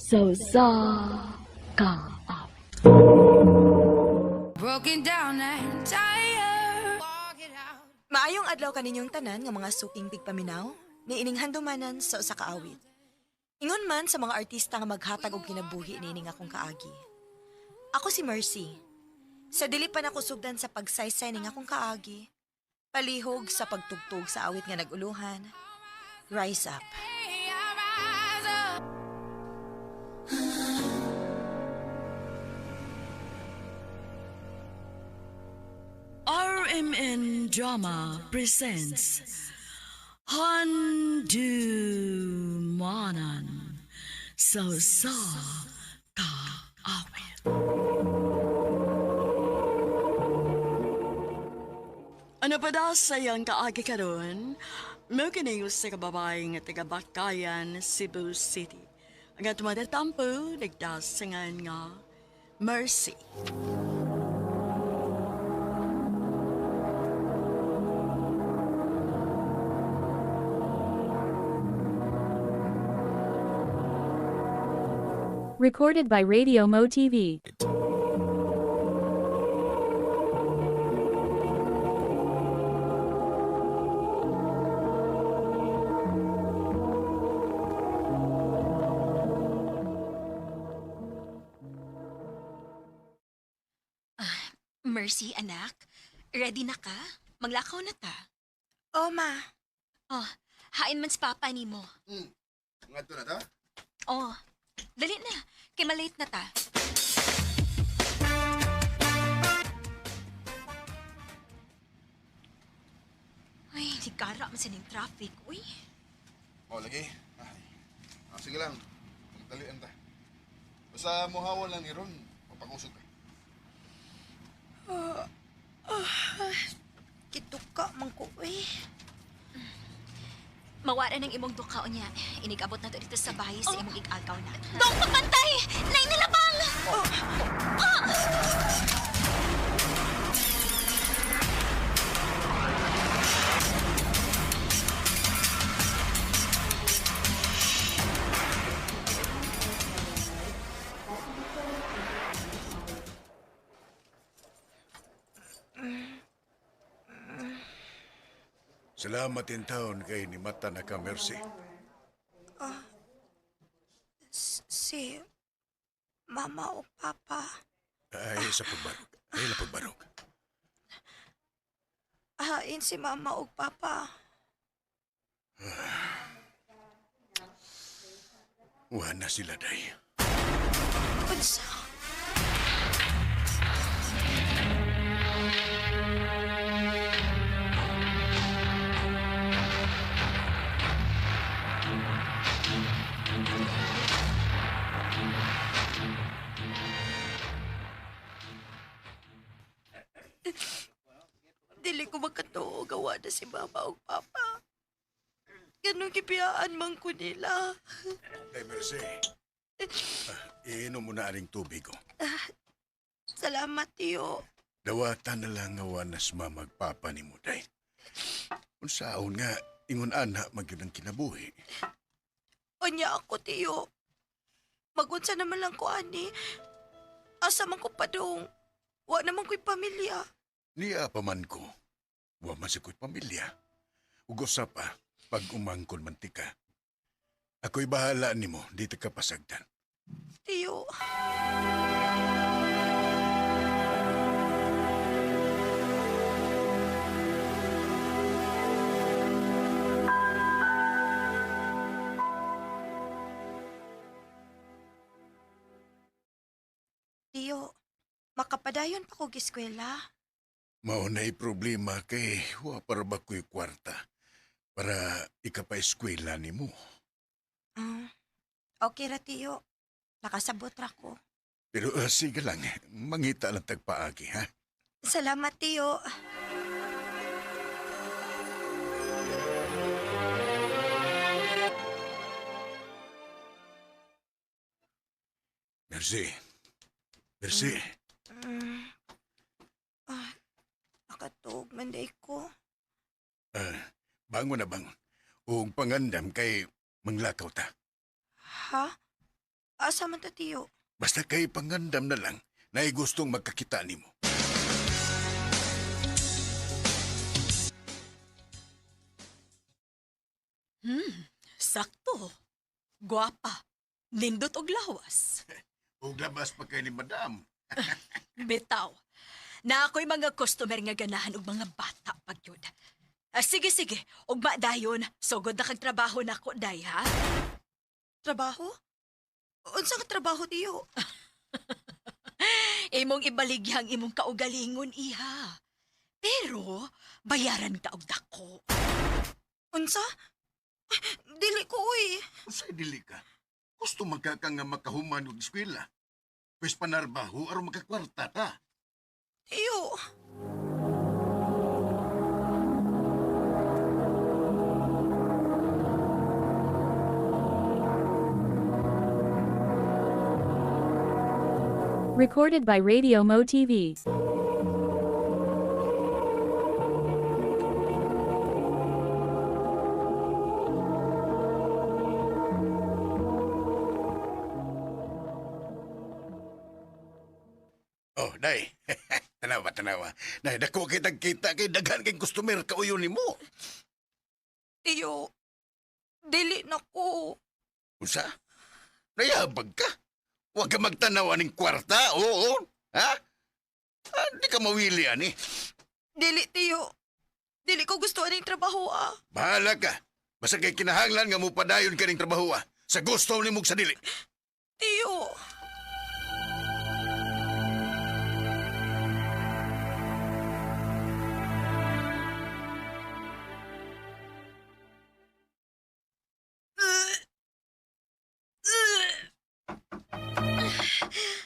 Sa usa ka awit. Broken down and tired. Walk it out. Maayong adlaw kaninyong tanan nga mga suking tigpaminaw, niining handumanan sa usa ka awit. Ingon man sa mga artista nga maghatag og kinabuhi niining akong kaagi. Ako si Mercy. Sa dili pa nako sugdan sa pagsaysay ning akong kaagi, palihog sa pagtugtog sa awit nga naguluhan, Rise Up. I rise up. RMN Drama presents Handumanan sa usa ka awit. Ano pa daw sa iyang kaagi karon? Mo kini sa kababae nga taga Bakayan, Cebu City. Ang atong mga tampo, nagdasingan nga Mercy. Recorded by Radio Mo TV. Mercy, anak. Ready na ka? Maglakaw na ta. Oh, ma. Oh, hain man sa papa nimo. Ngadto na ta? Oh, dali na. Kay malate na ta. Ay, di kara man sa ning traffic. Uy, Oh, lagi. Ay. Ah, sige lang. Magdalian ta. Basta muhawa lang ni Ron, mapangusog ka. Kituka man ko eh. Mawara ng imong duka niya. Inigabot na to dito sa bahay sa imong igagaw na. Dong, pagbantay! Nay nilabang! Salamat in taon kay ni mata na ka, Mercy. Si mama o papa. Ay, sa pagbarog. Ay, la pagbarog. Hain si mama o papa. Wa na sila, day. Unsa? Dili ko makatuo gawa na si mama o papa. Ganun gibiyaan man ko nila. Day, Mercy. Ah, iinom mo na aring tubig, oh. Salamat, tiyo. Dawatan na lang nga wa na sa mamagpapa ni mo, day. Unsaon nga, ingon ana, magyud ang kinabuhi. Unya ako, tiyo. Magunsa naman lang ko, ani. Asa man ko padung. Wa naman ko'y pamilya. Niya pa man ko. Wa man sa ko'y pamilya. Ug usa pa, pag umangkon man ti ka. Ako'y bahala nimo, di ta ka pasagdan. Tiyo. Tiyo, makapadayon pa kog eskwela. Mao na'y problema kay wa para ba ko'y kwarta para ikapaeskwela nimo. Ah, okay ra, tiyo. Nakasabot ra ko. Pero sige lang, mangita lang tagpaagi ha. Salamat, tiyo. Merci. Merci. Ah, nakatuog man day ko. Ah, bangon na bangon. Ug pangandam kay manglakaw ta. Ha? Asa man ta, tiyo? Basta kay pangandam na lang na gustong magkakita nimo. Sakto. Guwapa. Nindot og lawas. Ug labas pa kay ni madam. Bitaw. Na ako'y mga customer nga ganahan og mga bata pag yun. Ah, sige, sige. Ugma dayon. Sugod na kag trabaho nako, day, ha? Trabaho? Unsa nga trabaho, tiyo? Imong ibaligyang imong kaugalingon, iha. Pero, bayaran ka og dako. Unsa? Dili ko, uy. Usay dili ka. Gusto man ka ka nga makahuman og eskwela. Pwes panarbaho aron makakwarta ta. Tiyo. Recorded by Radio Mo TV. Oh, day. Tanawa, tanawa. Day, dako kitang kita kay daghan kay customer kauyon nimo. Tiyo. Dili na ko. Unsa? Nayabag ka? Huwag ka magtanaw aning kwarta, oo. Ha? Ah, di ka mawili ani. Dili, tiyo. Dili ko gusto aning trabaho, ah. Bahala ka. Basta kay kinahanglan nga mupadayon ka ning trabaho ah. Sa gusto nimo sa dili. Tiyo.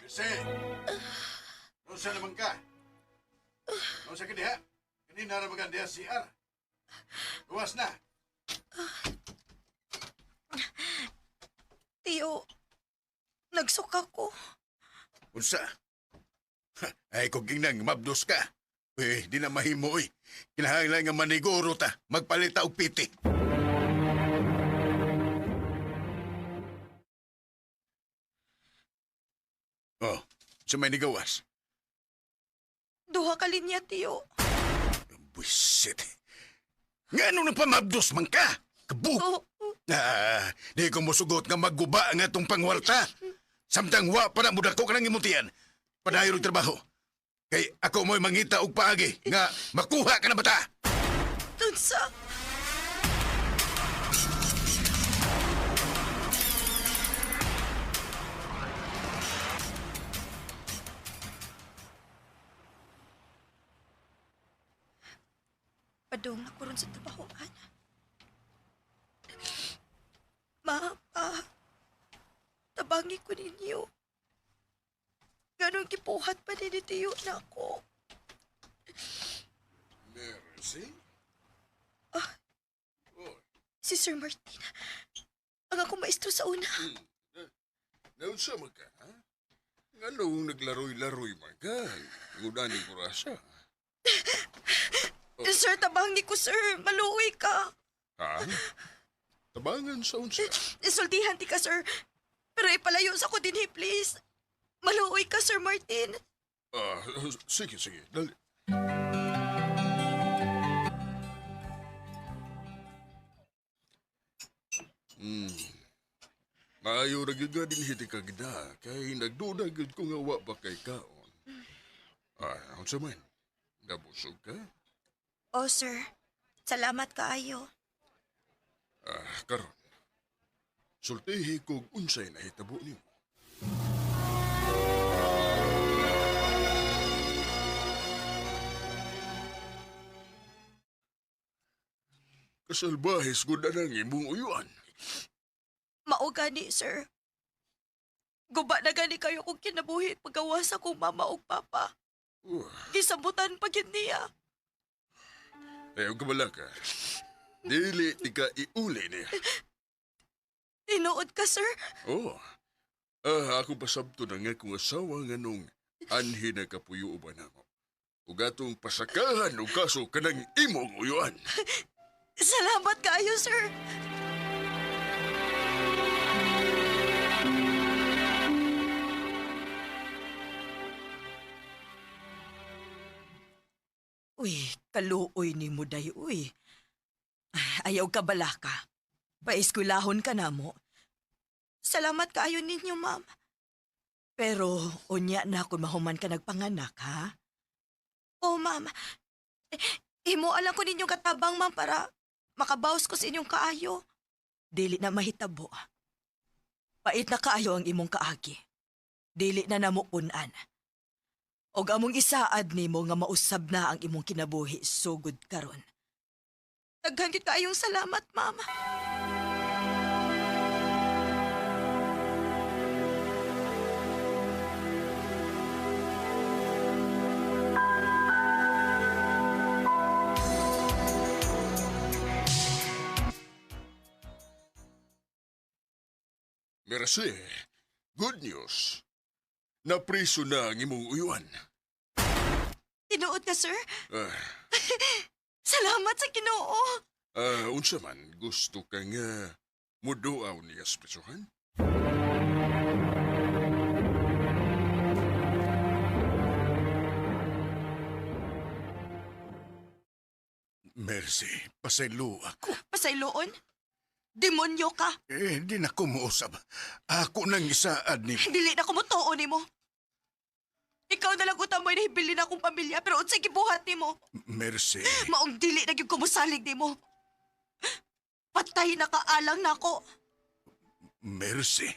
Kasi, unsa naman ka? Unsa ka diha? Kanina ra man diha CR. Luwas na. Tiyo. Nagsuka ko. Unsa? Ha, ay kung ginang mabdos ka. Eh, di na mahimo oy. Kinahanglan nga maniguro ta, magpalita og piti. Oh, sa may nigawas. Duha ka linya, tiyo. Buisit. Nga nung nagpamabdos man ka? Kabuk! Oh, Ah, di ko musugot nga magguba nga itong pangwarta. Samtang wa pa na mudako ka ng imutian. Padayon og trabaho. Kay ako mo'y mangita og paagi nga makuha ka na bata. Tunsa. Padong na ko ron sa trabahoan. Ma, pa, tabangi ko ninyo. Ganon gipuhat pa ni Tiyo na ako. Mercy? Si Sir Martin. Ang akong maestro sa una. Naunsa man ka, ha? Nganong naglaroy-laroy man ka? Ngudaning kurasa. Sir, tabangi ko, sir. Maluwi ka. Ha? Tabangan sa unsa? Isultihan ti ka, sir. Pero ipalayo sa ko din, eh, please. Maluoy ka, Sir Martin. Ah, sige, sige. Dali. Hmm. Maayo ra gyud nga dinhi ti kagda kay nagduda gyud ko nga wa pa kay kaon. Ah, unsa man? Nabusog ka? Oh, sir. Salamat kaayo. Ah, karon. Sultihi kog unsay nahitabo nimo. Kasalbahis gud na ang imong uyuan. Mao gani, sir. Guba na gani kayo kung kinabuhi pagawas akong mama ug papa. Gisambutan pa gyud niya. Ayaw kabala ka. Dili ti ka iuli niya. Tinuod ka, sir. Oh. Ah, ako pasabto na nga kung asawa nga nung anhi na kapuyo ba namo. Ug atong pasakahan og kaso kanang imong uyuan. Salamat kaayo, sir. Kaluoy ni mo day, uy. Ayaw ka balaka. Paeskwelahon ka na mo. Salamat kaayo ninyo, ma'am. Pero unya na kung mahuman ka nagpanganak, ha? Oh, ma'am. Imo alam ko ninyong katabang, ma'am, para makabawas ko sa inyong kaayo. Dili na mahitabo. Pait na kaayo ang imong kaagi. Dili na namo punan. Og among isaad nimo nga mausab na ang imong kinabuhi sugod karon. Daghan gyud kaayong salamat, ma'am. Mercy, good news. Napriso na ang imong uyuan. Tinuod ka, sir. Ah, Salamat sa Ginoo. Unsa man gusto ka nga muduaw niya sa prisuhan? Mercy, pasaylo ako. Pasayloon? Demonyo ka. Eh, di na ko muusab. Ako nang isaad ni... Dili na ko motuo nimo. Ikaw na lang utamoy na hibilin akong pamilya pero unsay gibuhat nimo? Mercy. Maong dili na gyud ko mosalig nimo. Patay na kaalang nako. Mercy.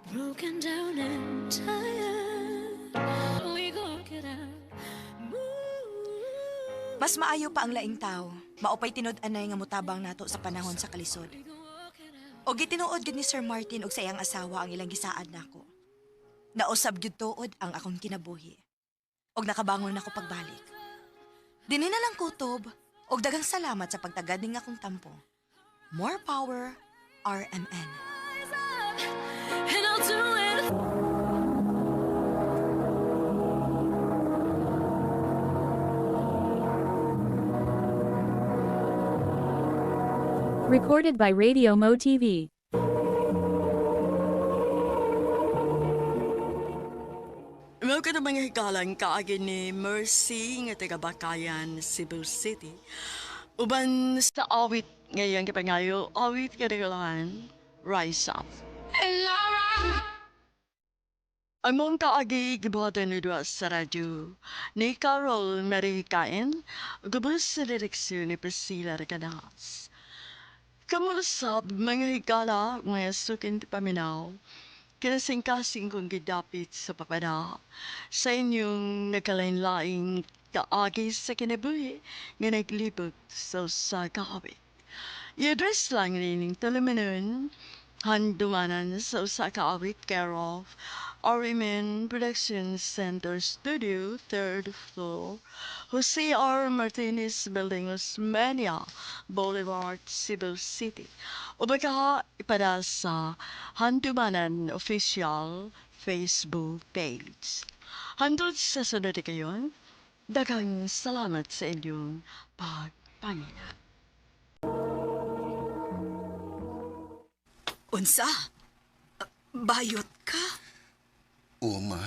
Broken down and tired. We gon' get out. Move. Mas maayo pa ang laing tao. Maupay tinud-anay nga motabang nato sa panahon sa kalisod. O gitinuod gyud ni Sir Martin og sa iyang asawa ang ilang gisaad nako. Nausab gyud tuod ang akong kinabuhi. Og nakabangon ako pagbalik. Dini na lang kutob og daghang salamat sa pagtagad ning akong tampo. More power, RMN. And I'll do it. Recorded by Radio Mo TV. Mao ka mga hikalang kaagi ni Mercy nga taga Bakayan, Cebu City. Uban sa awit ngayon kapangayo, awit kadagalan, Rise Up. And I rise. Ang mong kaagi gibuhatan ni Dua sa radyo ni Carol Marikain, gubos sa direksyon ni Priscilla Recanas. Kamusap mga higala, mga sukin ti paminaw, kinasingkasing kong gidapit sa papada sa inyong nagkalain-laing kaagi sa kinabuhi nga naglibot sa usa ka awit. I-address lang nining tulumanon, handumanan sa usa ka awit care of RMN Production Center Studio, third floor, Jose R. Martinez Building, Osmeña Boulevard, Cebu City. O baka ipada sa Handumanan Official Facebook page. Hantod sa sunod kayon, daghang salamat sa inyong pagpangina. Unsa? Bayot ka? Uma.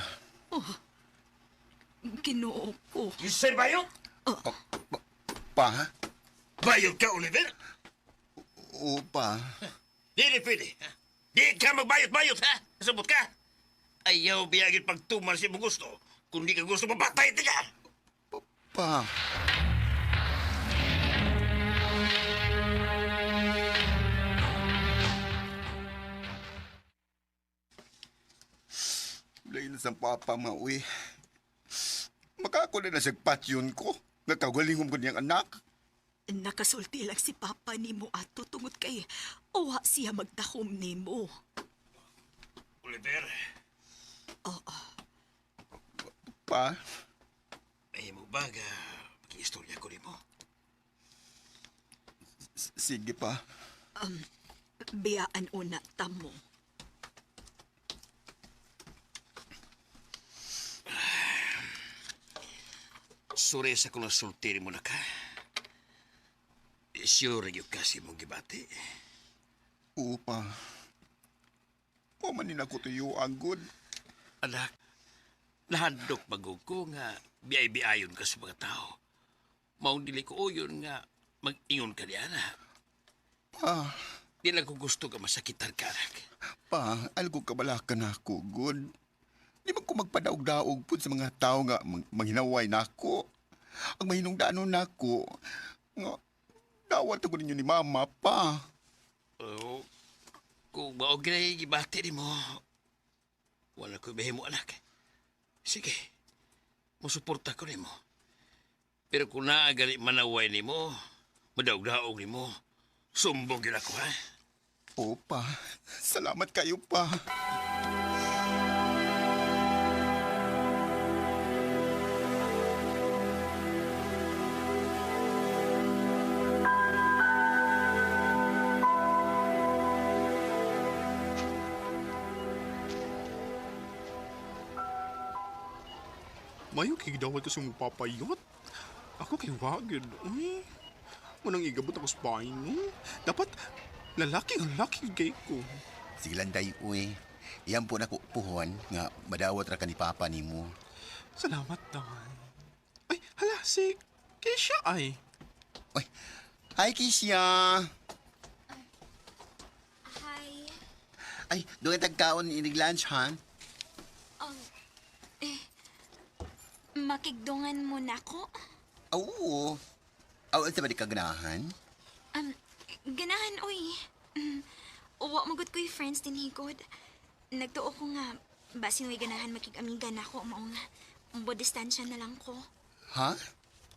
Ginoo ko. Sir Bayot? Pa? Bayot ka, Oliver? O, pa. Dili pwede. ha? Di ka magbayot-bayot, ha? Kasabot ka. Ayaw biyagin pagtuman sa imong gusto. Kung di ka gusto, mapatay ka. Pa. Lain sa papa mauwi. Makako na na sa patyon ko. Nakagalingon ko niyang anak. Nakasulti lang si Papa nimo ato tungod kay uwa siya magdahom nimo. Oliver, Pa, ay mo ba ga makiistorya ko nimo? sige pa. Biyaan una tamo. Sorry sa kung nasulti mo na ka. Sure gyud kasi mong gibati. Oo pa. Pamanin ako tuyo ang good. Anak, nahandok magog ko nga biyay-biyayon ka sa mga tao. Maong dili ko uyon nga mag-ingon ka niya na. Pa, Di lang ko gusto ka masakitan ka, anak. pa, algo kabalakan ako, good. Di man ko magpadaog-daog po sa mga tao nga manghinaway nako. Ang mahinungdanon nako, nga dawat ako ninyo ni mama pa. Oh, kung mao ginay gibati nimo, wala ko mo anak. Sige, musuporta ko nimo. Pero kung naa gali manaway nimo, madaog-daog nimo, sumbong gyud ako, ha? Oo pa, salamat kayo pa. Mayo kay gidawat ko sa mong papayot. Ako kay wagid. Uy. Manang igabot ako sa bahay, no? Dapat lalaki ang laki kay ko. Sige lang day, uy. Iyan po na ko puhon nga madawat ra ka ni papa nimo. Salamat, day. Ay, hala, si Keisha ay. Uy, hi Kisha. Hi. Ay, doon tagkaon inig lunch, ha? Eh, makigdungan mo na ko? Oo. Aw, sa ba di ka ganahan? Um, ganahan, uy. Uwa, magod ko yung friends din higod. Nagtuo ko nga, basin way ganahan makig-amiga na ako, mao nga. Umbo distansya na lang ko. Ha?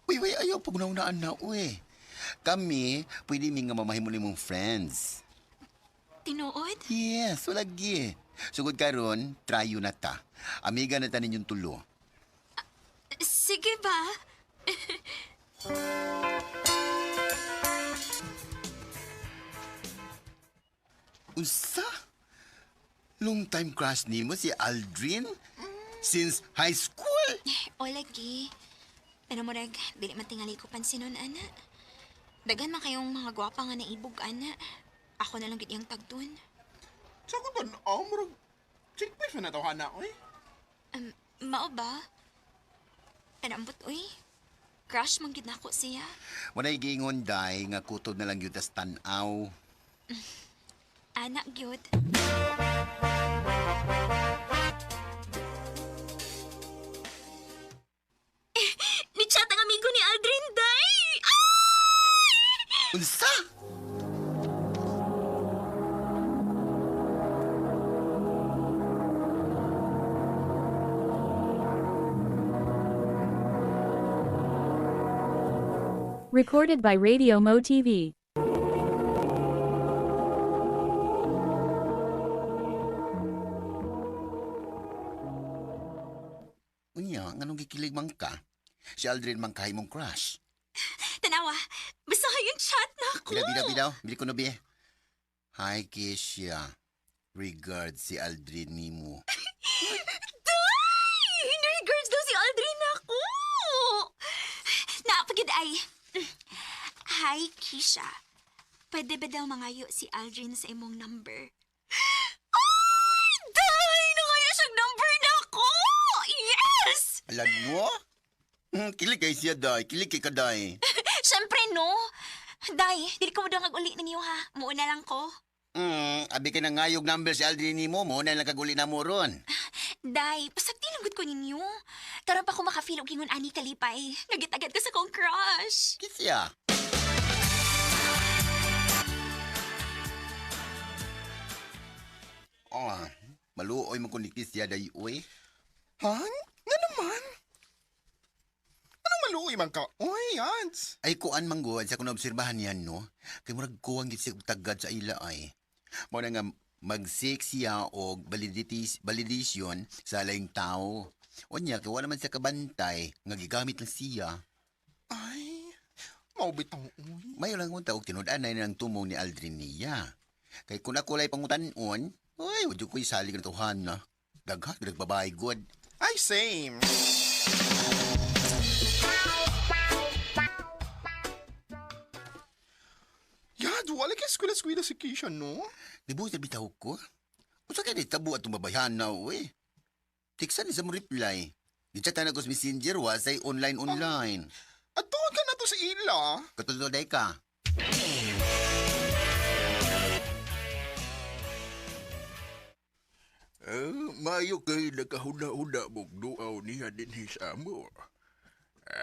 Uy, uy, ayaw pagnaunaan na, uy. Kami, pwede mi nga mamahimo nimong friends. Tinuod? Yes, walagi. Sugod karon, tryo na ta. Amiga na ta ninyong tulo. Sige ba? Unsa? Long time crush nimo si Aldrin? Since high school? O lagi. Pero murag, dili man tingali ko pansinon, ana. Daghan man kayong mga gwapa nga naibog, ana. Ako na lang gid iyang tagdun. Sa ko tan-aw, murag chick pa na tawhana, uy. Mao ba? Pero ambot, uy. Crush man gid nako siya. Walay giingon day nga kutob na lang gyud tas tan-aw. Anak gyud. Ni-chat ang amigo ni Aldrin, day! Ay! Unsa? Recorded by Radio Mo TV. Unya, nganong gikilig man ka? Si Aldrin man kahay mong crush. Tanawa, basta yung chat na ako. Bidaw, bidaw, bidaw. Bili ko no, bi. Hi, Keisha. Regards si Aldrin nimo. Day! Regards daw si Aldrin ako! Naapagid ay. Hi, Keisha. Pwede ba daw mangayo si Aldrin sa imong number? Ay! Day! Nangayo siyang number na ako! Yes! Alam mo? Kilig kay siya, day. Kilig kay ka, day. Siyempre, no? Day, dili ko mo daw uli ninyo ha. Muuna lang ko. Abi kay nangayog number si Aldrin nimo mo na lang kaguli na mo ron. Day, pasagdi lang gud ko ninyo. Karon pa ko makafeel og ingon ani kalipay. Nagitagad ko sa kong crush. Kisya. Oh, maluoy mo kun ni Kisya day uy. Ha? Nga naman? Anong maluoy man ka? Uy, Hans. Ay kuan man gud sa kuno obserbahan yan no. Kay murag kuwang gid siya og tagad sa ila ay. Mo na nga mag-seek siya og validities validation sa laing tao. Unya kay wala man siya kabantay nga gigamit lang siya. Ay, maubit ang uy. Mayo lang unta og tinud-anay na ang tumong ni Aldrin niya. Kay kung ako lay pangutan-on, ay, wala ko'y salig na tuhan na. Daghan, nagbabae god. Ay, same. Yad, wala kay eskwela-eskwela si Keisha, no? Di ba sa bitaw ko? Unsa kay di tabo atong babayan na, uy? Tiksan ni sa mo reply. Gichat na ko sa messenger, wasay online-online. At tuon ka na to ko sa ila. Katulad day ka. Ah, maayo kay nakahuna-huna mong duaw niya dinhi sa amo.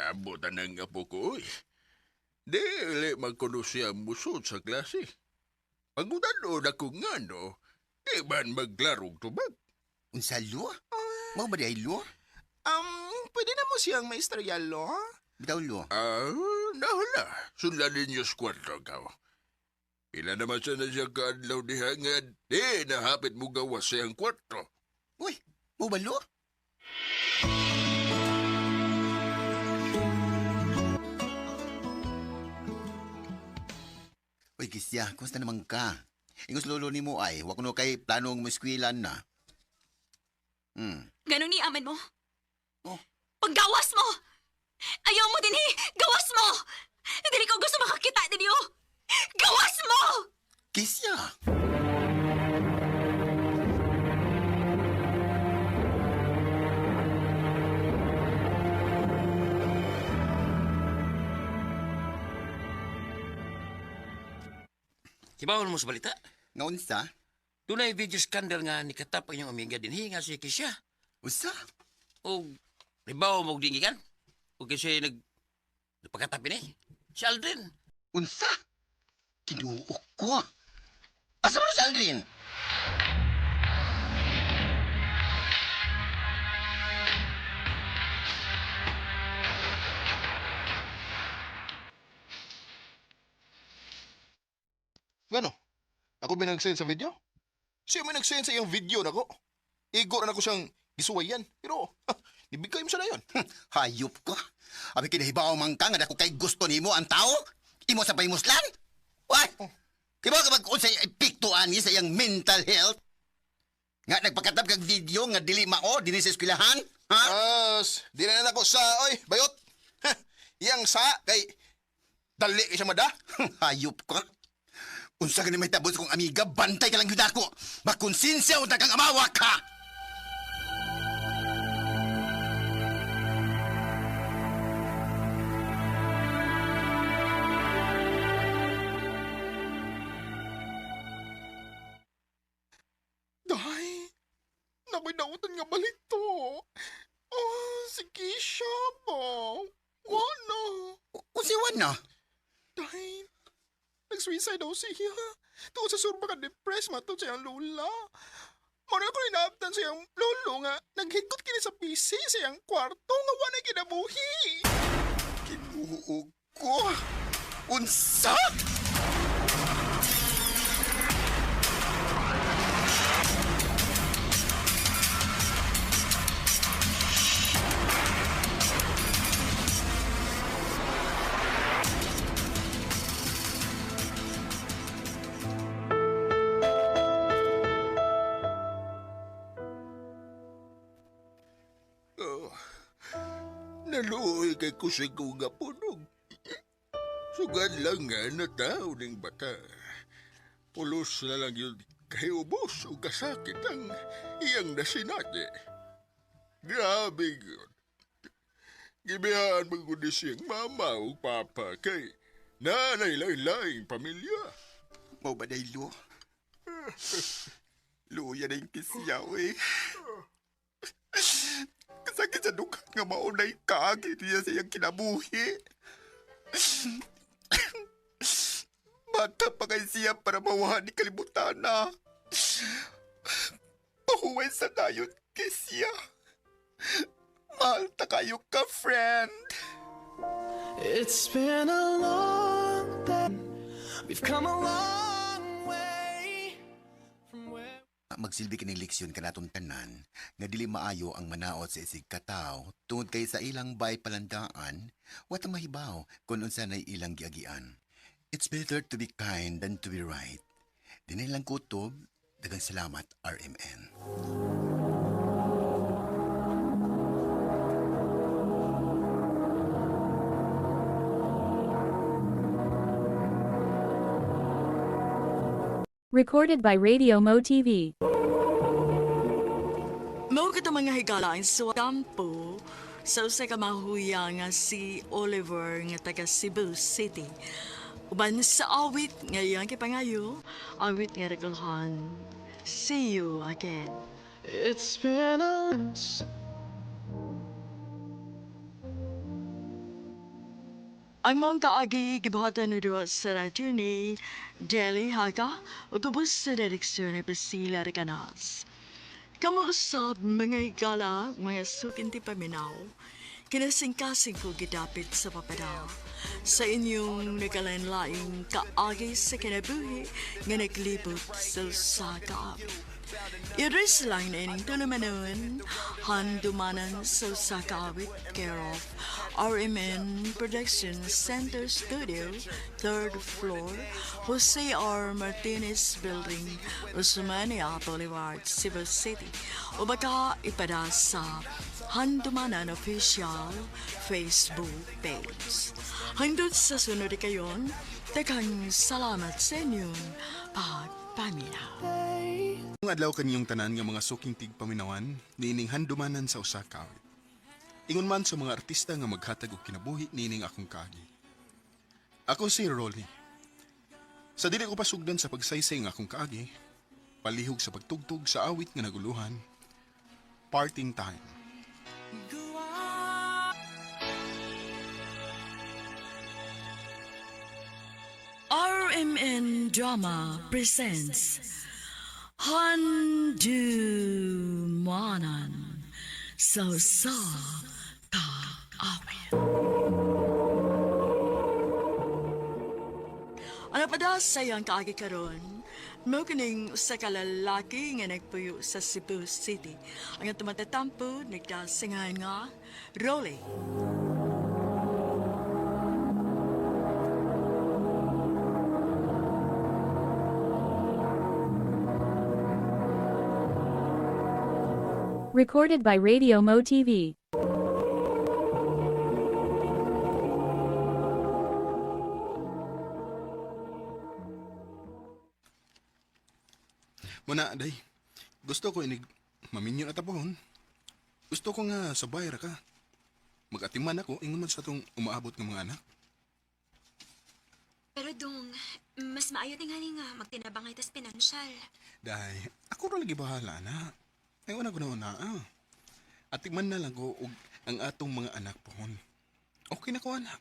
Amo tanang apo ko, oy. Dili man kuno siya musod sa klase. Pagudan-on ako nga, no, di man maglarong tubag. Unsa lo? Mao ba di ay lo? Pwede na mo siyang maistorya, lo? Bitaw lo. Ah, nahala. Sundan ninyo sa kwarto ka. Pila naman siya na siya kaadlaw diha nga di nahapit mo gawas siyang kwarto. Uy, mao ba lo? Uy, Kisya, kumusta naman ka? Ingos lolo ni mo ay, wa kuno kay planong mo eskwilan na. Ganon ni aman mo. Oh. Paggawas mo! Ayaw mo din eh! Gawas mo! Hindi ko gusto makakita ninyo! Gawas mo! Kisya! Kibawon mo sa balita. Nga unsa? Dunay video scandal nga nikatap ang inyong amiga dinhi nga si Kisha. Unsa? O ribaw mo og dingikan. O kasi nag nagpakatap ini. Si Aldrin. Unsa? Tinuok ko. Asa man si Aldrin? Gano? Ako ba nag-send sa video? Siya may nag-send sa iyang video nako. Igo na ko siyang gisuwayan. Pero, ha, nibigay mo siya na yun. Hayop ko. Abi kinahibaw man ka nga dako kay gusto nimo ang tao? Imo sa pahimuslan? Why? Oh. Di ba kapag unsay epekto ani sa iyang mental health? Nga nagpakatap kag video nga dili mao dinhi sa eskwelahan? Ha? As, di na nako sa, oy, bayot. Ha, iyang sa, kay, dali kay siya mada. Hayop ka. Unsa gani may tabos kong amiga, bantay ka lang gyud ako. Makonsensya unta kang amawa ka. Day, nako'y nautan nga balito. Oh, si Keisha ba? Wala. Unsa na? Day, nag-suicide daw siya. Tungkol sa surba ka depressed, matod sa iyang lola. Muna ko inaabtan sa iyang lolo nga naghigot kini sa PC sa iyang kwarto nga wala kinabuhi. Kinuog ko. Unsa? Oh, naluoy kay kusig ko nga punog. Sugad lang nga na tao ning bata. Pulos na lang yun kay ubos o kasakit ang iyang nasinati. Grabe yun. Gibihaan man ko ni siyang mama o papa kay nanay lain-laing pamilya. Mao ba day lo? Luya na yung kisyaw eh. Kasakit sa dughan nga maunay kaagi niya sa iyang kinabuhi. Bata pa kay siya para mawahan ni kalibutan na. Pahuway sa dayon kisya. Mahal ta kayo ka, friend. It's been a long day. We've come a long way from where. Magsilbi kining leksyon kanaton tanan nga dili maayo ang manaot sa isig kataw tungod kay sa ilang bay palandaan wa ta mahibaw kung unsa nay ilang giagian. It's better to be kind than to be right. Dinay lang kutob, daghang salamat RMN. Recorded by Radio Mo TV. Mao kato mga higala ang suwampo Sa usa ka mahuya nga si Oliver nga taga Cebu City. Uban sa awit nga iyang kipangayo, awit nga regulhan. See you again. It's been a Ang mong kaagi gibuhatan ni duha sa radyo ni Deli Haga ug ubos sa direksyon ni Priscilla Recanas. Kamo usab mga higala, mga sukinti paminaw, kinasingkasing ko gidapit sa papada. Sa inyong nagalain-laing kaagi sa kinabuhi nga naglibot sa usa ka awit. Iris lang na ining tulumanon, handumanan sa usa ka awit, care of RMN Production Center Studio, third floor, Jose R. Martinez Building, Osmania Boulevard, Cebu City. O baka ipada sa Handumanan Official Facebook page. Hangtod sa sunod kayon, daghang salamat sa inyong pagpaminaw. Ang adlaw kaniyong tanan nga mga suking tigpaminawan, niining handumanan sa usa ka awit. Ingon man sa mga artista nga maghatag og kinabuhi niining akong kaagi. Ako si Rolly. Sa dili ko pasugdan sa pagsaysay nga akong kaagi, palihog sa pagtugtog sa awit nga naguluhan, parting time. RMN Drama presents Handumanan sa sa kaawit. Ano pa daw sa iyang kaagi karon? Mo kining usa ka lalaki nga nagpuyo sa Cebu City. Ang tumatatampo nagdasingan nga Rolly. Recorded by Radio Mo TV. Muna, day. Gusto ko inig maminyo na tapuhon. Gusto ko nga sabay ra ka. Magatiman ako ingon man sa atong umaabot nga mga anak. Pero dong, mas maayo tingali nga magtinabangay tas pinansyal. Day, ako ra lagi bahala na. Ay una ko na una. Ah. Atiman na lang ko og ang atong mga anak pohon. Okay na ko anak.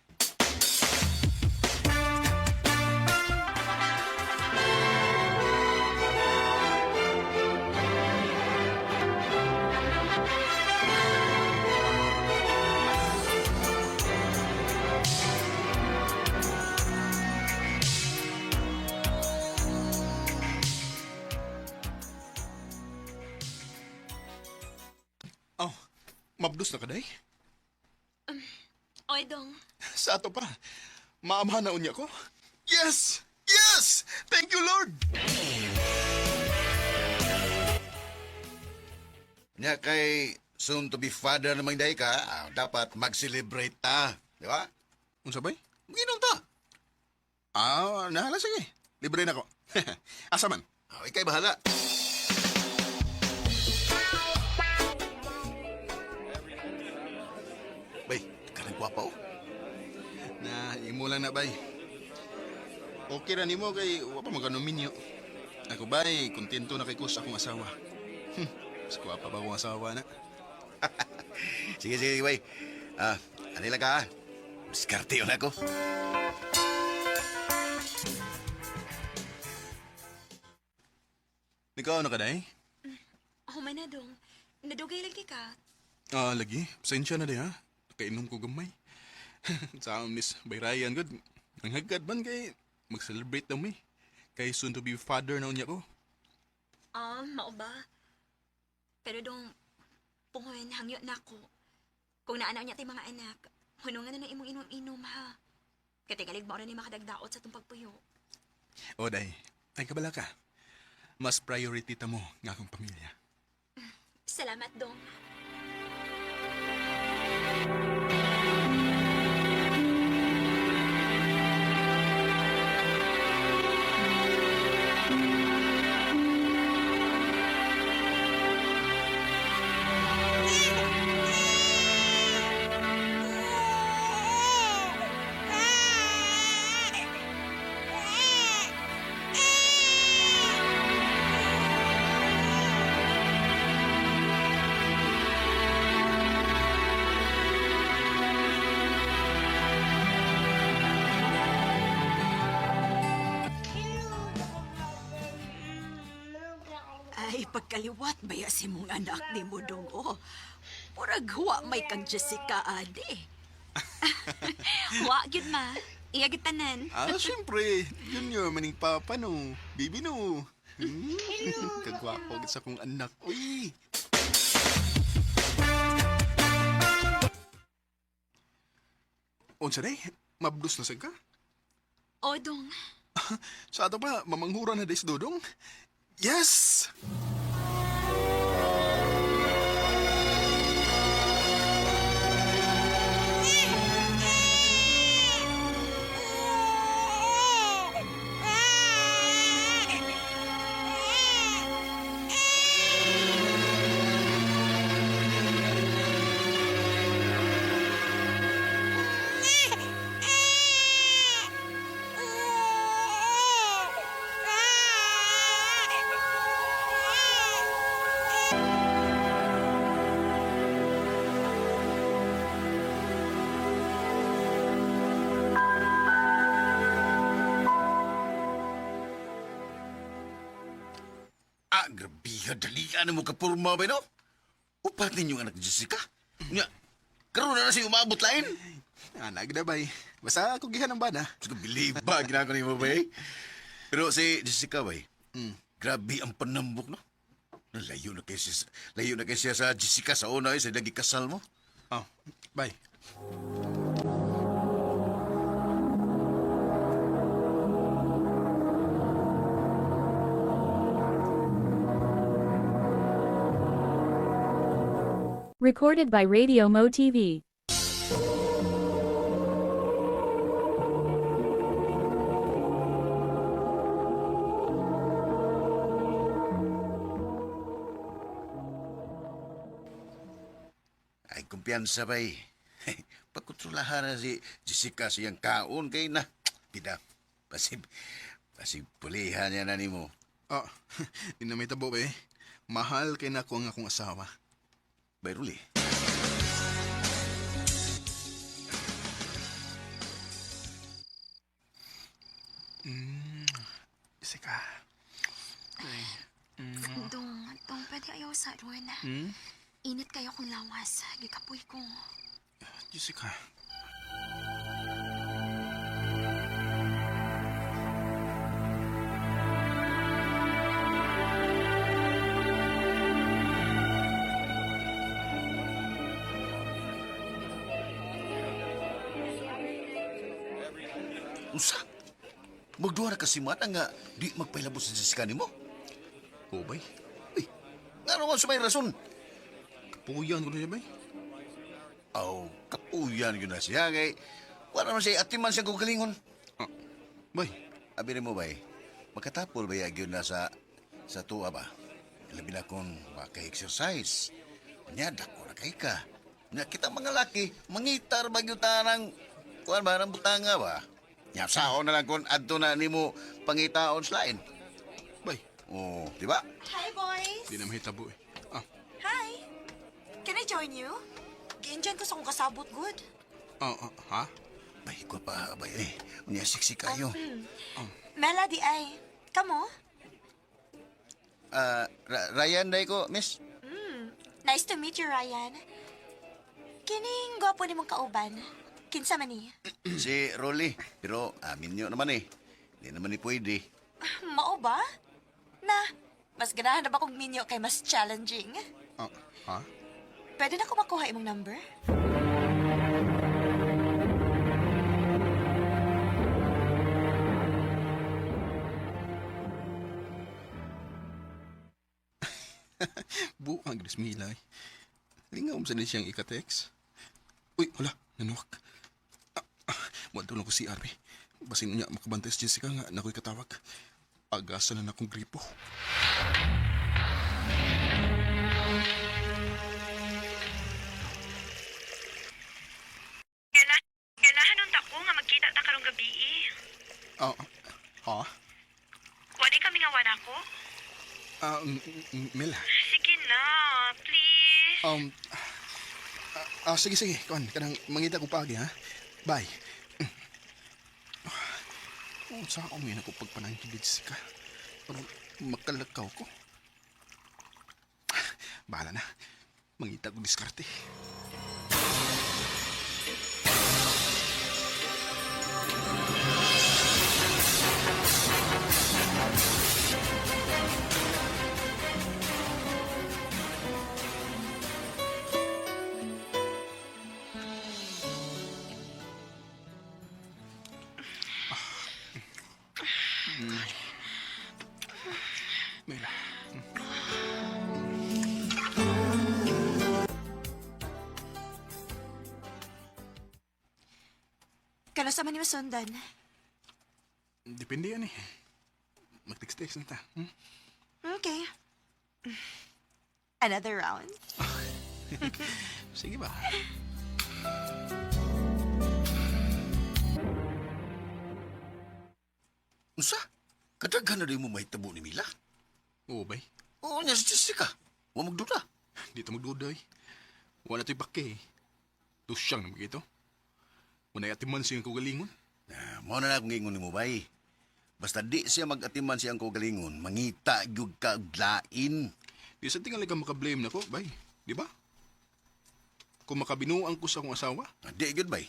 Oh, mabdos na ka day? Oy, dong, Sa ato pa. Maamhan na unya ko. Yes! Yes! Thank you, Lord! Nya kay soon to be father namang day ka, ah, dapat mag-celebrate ta. Di ba? Unsa bay? Ginom ta. Ah, nahala sige. Libre na ko. Asa man? Ah, ikay bahala. Bay, karang gwapa oh. Na, imo lang na bay. Okay ra nimo kay wa pa maganominyo. Ako bay, kontento na kay ko sa akong asawa. Mas gwapa ba akong asawa na? Sige, sige, bay. Ah, anila ka ah. Diskarte yun ako. Ikaw na ka day? human na dong. Nadugay lagi ka. Ah, lagi. Pasensya na day ha. Nakainom ko gamay. Sa Miss Bayrayan, good. Ang hagad man kay mag-celebrate na mi. Kay soon to be father na unya ko. Ah, mao ba? Pero dong, pungon, hangyo na ako. Kung naanaw niya tay mga anak, hunungan na ng imong inom-inom ha. Katigalig mo ni makadagdaot sa itong pagpuyo. O day, ay kabala ka. Mas priority ta mo nga akong pamilya. Salamat, dong. Makapagkaliwat baya si mong anak ni mo dong, oh. Murag huwa may kang Jessica, ade. Wa gyud ma. Iya gyud tanan. Ah, syempre. Junior, maning papa no. Baby no. Hmm? Kagwapo sa kong anak. Uy! Unsa day? Mabdus na sad ka? O, dong. Sa ato pa, mamanghura na day si Dudong. Yes! Ah, grabiha, dalian mo kapurma ba, no? Upat ninyong anak Jessica. Nga, karoon na na siya umabot lain. Anak na bay. Basta ako gihan ang bana. Sige, believe ba, ginagawa ni mo ba, eh? Pero si Jessica, bay, grabe ang panambok, no? Layo na kayo siya, layo na kayo siya sa Jessica sa una, eh, sa nagikasal mo. Oh, bye. Recorded by Radio Mo TV. Ay, kumpiyansa, bay. Pagkontrolahan na si Jessica siyang kaon kay na. Pida, pasib, pasib pulihan niya na nimo. Oh, di na may tabo eh. Mahal kay nako ang akong asawa. Bay, Ruli. Jessica. Dong, dong, pwede ayaw sa ron. Hmm? Init kayo kong lawas. Gikapoy ko. Jessica. Usa, magduha na kasi mata nga di magpailabot sa Jessica nimo. Oo, bay. Uy, nga naman sa may rason. Kapuyan ko na siya, bay. Aw, kapuyan yun na siya kay wala man siya atiman siya kagalingon. Ah, bay. Abi mo bay, makatapol ba yun na sa tuwa ba? Labi na kung maka-exercise. Nya, dako na kay ka. Nya, kita mga laki, mangitar ba yun tanang, kuan ba, ng butanga ba? Nya, sao na lang kung adto na nimo pangitaon sa lain. Bay. Oh, di ba? Hi, boys! Di na mahitabo eh. Ah, Hi! Can I join you? Gi-enjoy ko sa akong kasabot, good. ah, ah, ha? Bay, ko pa, bay, eh. Unya, siksi kayo. Melody ay. Kamo? Ah, Ryan, day ko, miss. Nice to meet you, Ryan. Kining gwapo nimong kauban. Kinsa man ni? Si Rolly. Pero amin nyo naman eh. Hindi naman ni pwede. Mao ba? Na, mas ganahan na ba kong minyo kay mas challenging? Ah, ha? Pwede na ko makuha imong number? Buang gris Mila eh. Lingaw mo sa ni siyang ikatext. Uy, wala, nanuwak. Ah, ah, Muadto lang ko si RB. Basin niya makabantay si Jessica nga nako'y katawag. Pag-asa na nakong gripo. Ganahan unta ko nga magkita ta karong gabi eh. Ah, ha? Wala kami nga wana ko. Ah, Mila. Sige na, please. Sige, sige. Kuan, kanang mangita ko paagi, ha? Bye. Oh, sa ako ngayon ako pagpanangkid, Jessica. Pero makalakaw ko. Bahala na. Mangita kong diskarte. Mela. Kanus-a man nimo sundan? Depende yan eh. Mag-text-text na ta. Okay. Another round. Sige ba? Unsa? Kadaghan na rin mo mahitabo ni Mila. Oo, bay. Oo, niya si Jessica. Wa magduda. Dito magduda eh. Wala to'y pake eh. Tusyang naman ito. Wala atiman siyang kagalingon. Ah, mao na na akong giingon nimo bay. Basta di siya mag-atiman siyang kaugalingon, mangita gyud ka og lain. Di sa tingali ka makablame na ko, bay. Di ba? Kung makabinuang ko sa akong asawa, Ah, di gyud bay.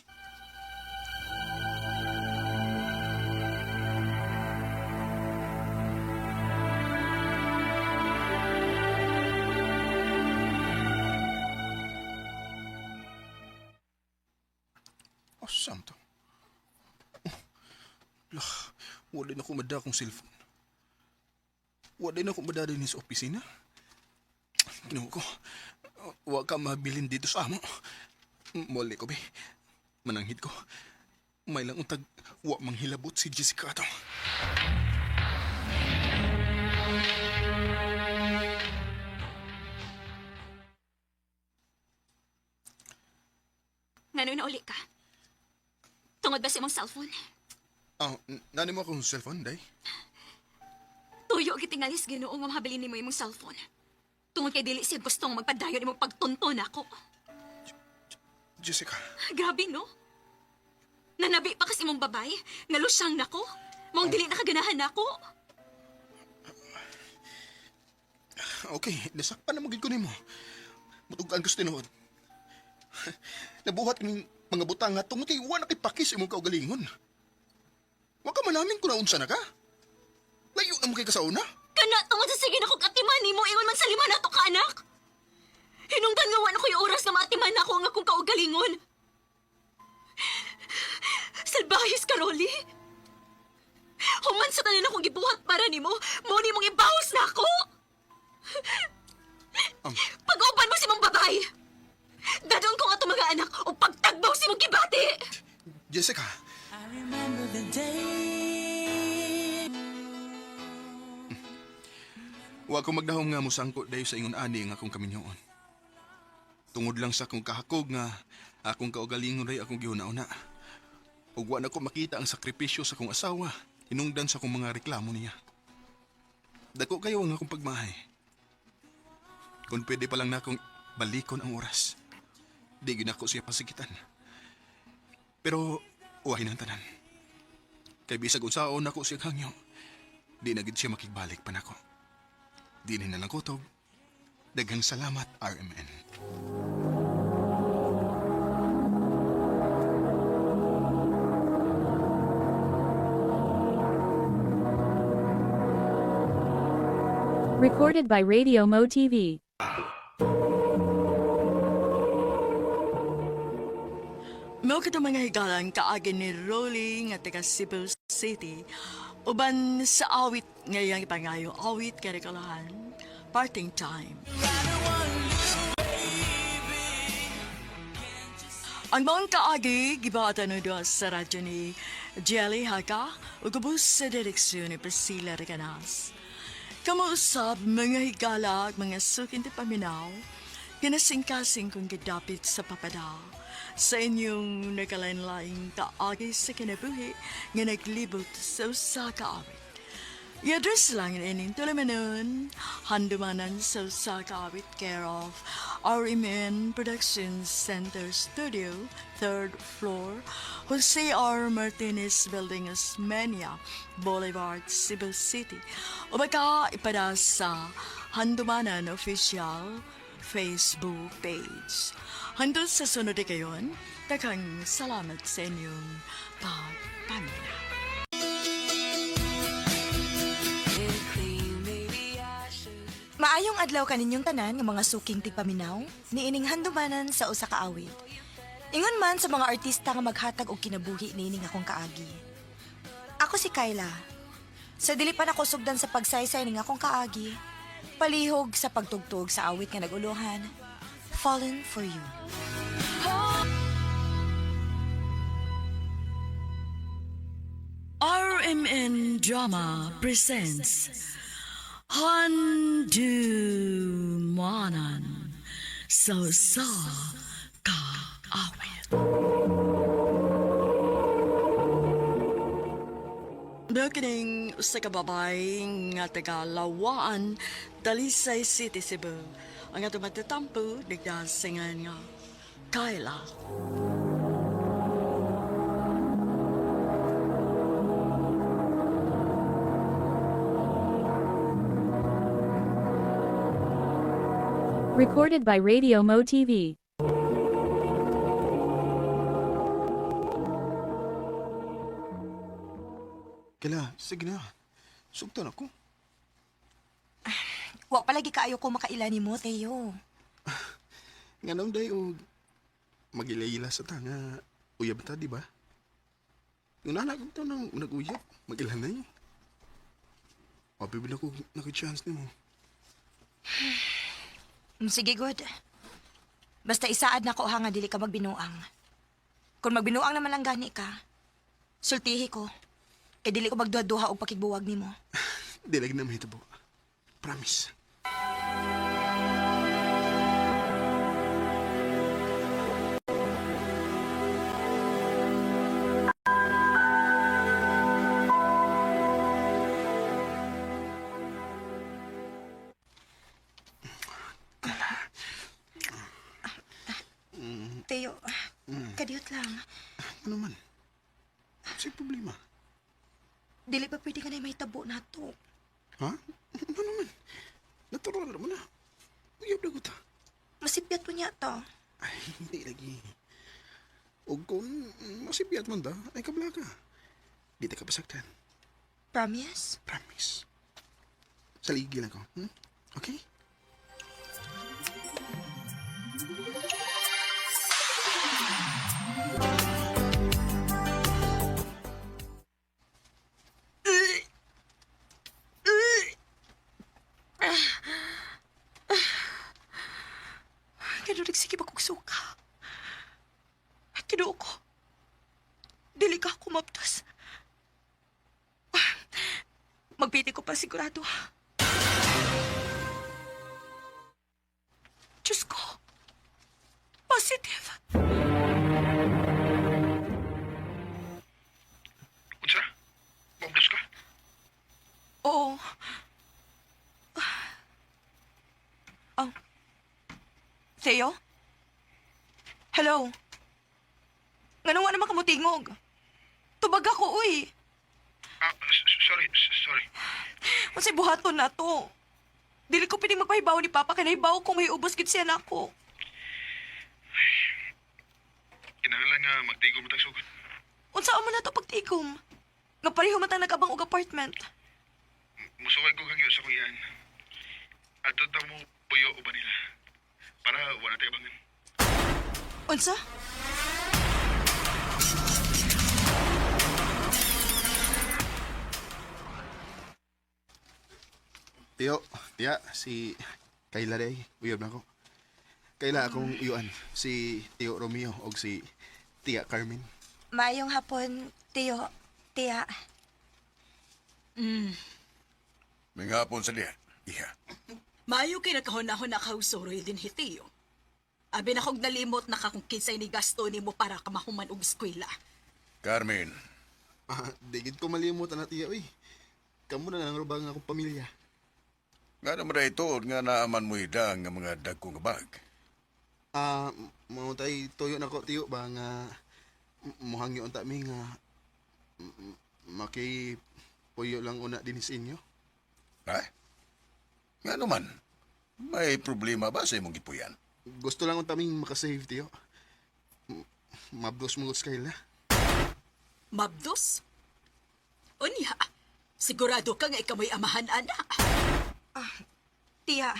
Oh, saan to? Oh, lah, wala na ko mada akong cellphone. Wala na ko mada din sa opisina. Ginoo ko, wa ka mabilin dito sa amo. Mali ko, be. Mananghid ko. May lang untag, wa manghilabot si Jessica ato. Ngano na uli ka? Tungod ba sa imong cellphone? Ah, nani mo akong cellphone, day? Tuyo gitingalis Ginoo nga mahabilin nimo imong cellphone. Tungod kay dili siya gustong magpadayon imong pagtunton ako. Jessica, Grabe no. Nanabi pa kasi imong babay, nga lusyang nako. Maong dili nakaganahan nako. okay, nasakpan na magid ko nimo. Mutugan ko sa tinuod. Nabuhat ning mga butang nga tungod kay wa na kay pakis imong kaugalingon. Wa ka manamin kung naunsa na ka. Layo na mo kay kasauna. Kana tungod sa sige nako katiman nimo ingon man sa lima nato ka anak. Hinungdan nga wa na ko'y oras na maatiman nako ang akong kaugalingon. Salbahis ka, Rolly. Human sa tanan akong gibuhat para nimo, mo nimong ibahos na ako. Pag-uban mo si mong babay. Dadon ko nga itong mga anak o pagtagbaw si mong gibati. Jessica. Wa ko magdahom nga musangko dayo sa ingon ani nga akong kaminyoon. Tungod lang sa akong kahakog nga akong kaugalingon ray akong gihuna-una. Ug wa na ko makita ang sakripisyo sa akong asawa, hinungdan sa akong mga reklamo niya. Dako kayo ang akong pagmahay. Kung pwede pa lang na akong balikon ang oras, di gyud nako siya pasigitan. Pero uwahin ang tanan. Kay bisag unsaon nako siya hangyo, di na gid siya makigbalik pa nako. Di na lang kutob. Daghang salamat, RMN. Recorded by Radio Mo TV. Mao kita mga higalan kaagi ni Rolly nga taga Cebu City uban sa awit ngayang ipangayo awit kay Rekalahan parting time. Ang mga kaagi gibatan no sa radyo ni Jelly Haka ug ubos sa direksyon ni Priscilla Recanas. Kamuusap mga higala at mga sukin ti paminaw, kinasingkasing kong gidapit sa papada. Sa inyong nakalain-laing kaagi sa kinabuhi nga naglibot sa usa ka awit. I-address lang ining tulumanon, handumanan sa usa ka awit care of RMN Production Center Studio, third floor, Jose R. Martinez Building, Osmeña Boulevard, Cebu City. O baka ipada sa Handumanan Official, Facebook page. Hangtod sa sunod kayon, daghang salamat sa inyong pagpaminaw. Maayong adlaw kaninyong tanan nga mga suking tigpaminaw, niining handumanan sa usa ka awit. Ingon man sa mga artista nga maghatag og kinabuhi niining akong kaagi. Ako si Kyla. Sa dili pa nako sugdan sa pagsaysay ning akong kaagi, palihog sa pagtugtog sa awit nga naguluhan, Fallen for You. RMN Drama presents Handu Manan So Sa Kaawit. Bekining sa kababay nga taga Lawaan, Talisay City, Cebu. Ang ato matatampo, nagdasingan nga Kyla. Recorded by Radio Mo TV. Kala, sige na. Sugtan ako. Wa palagi kaayo ko makaila nimo, Teo. Nga nang day og magila-ila sa ta nga uyab ta, di ba? Yung nanak ko nang nag-uyab, mag-ila na yun. Abi ko naka-chance nimo. Sige, good. Basta isaad na ko ha nga dili ka magbinuang. Kung magbinuang naman lang gani ka, sultihi ko. Kay dili ko magduha-duha og pakigbuwag nimo. Di lagi na mahitabo. Promise. Teo, kadiyot lang. Ano man? Sa'y problema. Dili pa pwede ka na mahitabo na to. Ha? Ano naman? Natural mo na. Uyab na ko ta. Masipyat po niya to. Ay, hindi lagi. O kung masipyat man ta, ay kabla ka. Di ta ka pasaktan. Promise? Promise. Saligi lang ko. Okay? Kano nagsige ba kong suka? Kinuo ko. Dili ka ako maptos. Magpiti ko pa sigurado. Diyos ko. Positive. Unsa? Mabdos ka? Oo. Oh. Theo? Hello? Ngano wa naman kamutingog? Tubag ako, uy. Ah, sorry, sorry. Unsay buhaton na to? Dili ko pining magpahibaw ni Papa kay nahibaw kung may ubos gid siya nako. Kinahanglan nga magtigom mo tag sugod. Unsa man na to pagtigom? Nga pareho man tang nag-abang og apartment. Musuway ko kagyo sa kuyan. Ato ta mo puyo uban nila. Para wala tayo abangan. Unsa? Tiyo, tiya, si Kayla day, uyab na ko. Kayla akong uyuan, si Tio Romeo og si Tia Carmen. Maayong hapon, Teo. Tia. May hapon sa diha. Iha. Maayo kay nagkahon-ahon na kausoroy din hitiyo. Abi na kog nalimot na ka kung kinsay ni gasto nimo para ka mahuman og eskwela. Carmen, Ah, di gid ko malimutan na tiya, uy. Kamu na lang rubang akong pamilya. nga naman na ito nga naaman mo ida nga mga dagko nga bag. Ah, mo tay tuyo na ko tiyo ba nga muhangyo unta mi nga maki puyo lang una din sa inyo. Ha? Nga naman. May problema ba sa imong gipuyan? Gusto lang ang taming makasave, tiyo. Mabdos mo Kayla. Mabdos? Unya, sigurado ka nga ikaw may amahan, ana. Tiya,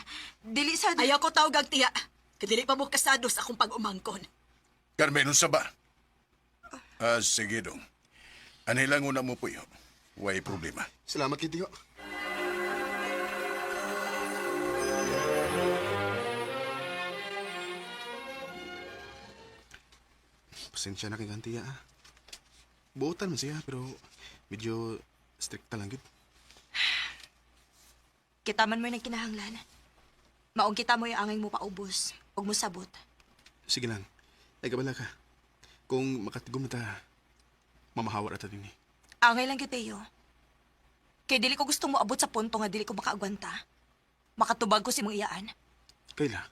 dili sa... Ayaw ko tawag ang tiya. Kadili pa mo kasado sa akong pag-umangkon. Carmen, unsa ba? Ah, sige dong. Anay lang una mo puyo. Way problema. Salamat kay tiyo. Pasensya na kay Gantia, ah. Buotan man siya, pero medyo stricta lang gid. Kita man mo'y nagkinahanglan. Maong kita mo'y angay mo paubos. Huwag mo sabot. Sige lang. Ay, kabala ka. Kung makatigom na ta, mamahawa na ta din eh. Angay lang gyud, Teo. Kay dili ko gusto mo abot sa punto nga dili ko makaagwanta. Makatubag ko si mong iyaan. Kayla.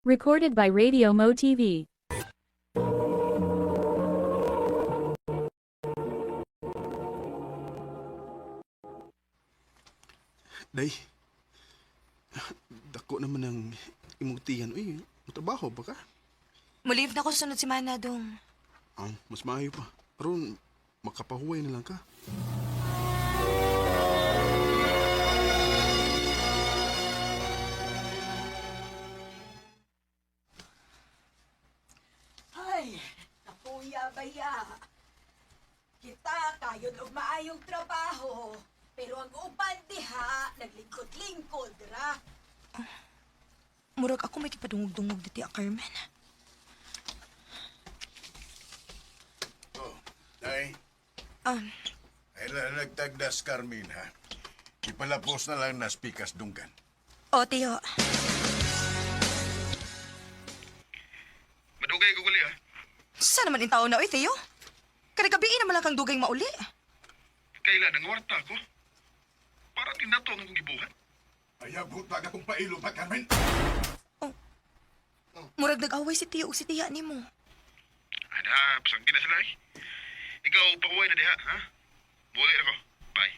Recorded by Radio Mo TV. Day. Dako naman ang imong tiyan. Uy, matrabaho ba ka? Mulive na ko sunod si Mana dong. Ah, mas maayo pa. Aron, makapahuway na lang ka. Ay, nakuya baya. Kita kayod og maayong trabaho, pero ang uban diha naglingkod-lingkod ra. Murag ako may kipadungog-dungog diti, ah, Carmen. Oh, Day. Um, Ay nagtagdas, Carmen, ha? Ipalapos na lang na spikas dunggan. O, Teo. Madugay ko gali ah. Saan naman in tao na, oy, Teo? Kada gabi naman lang kang dugay mauli. Kayla, nangwarta ko. Para din nato ang akong gibuhat. Ayaw, butag akong pailo pa, Carmen. Murag nag-away si Teo ug si Tiya nimo. Ada, pasangkin na sila eh. Ikaw, pakuway na diha, ha? Muli ako. Bye.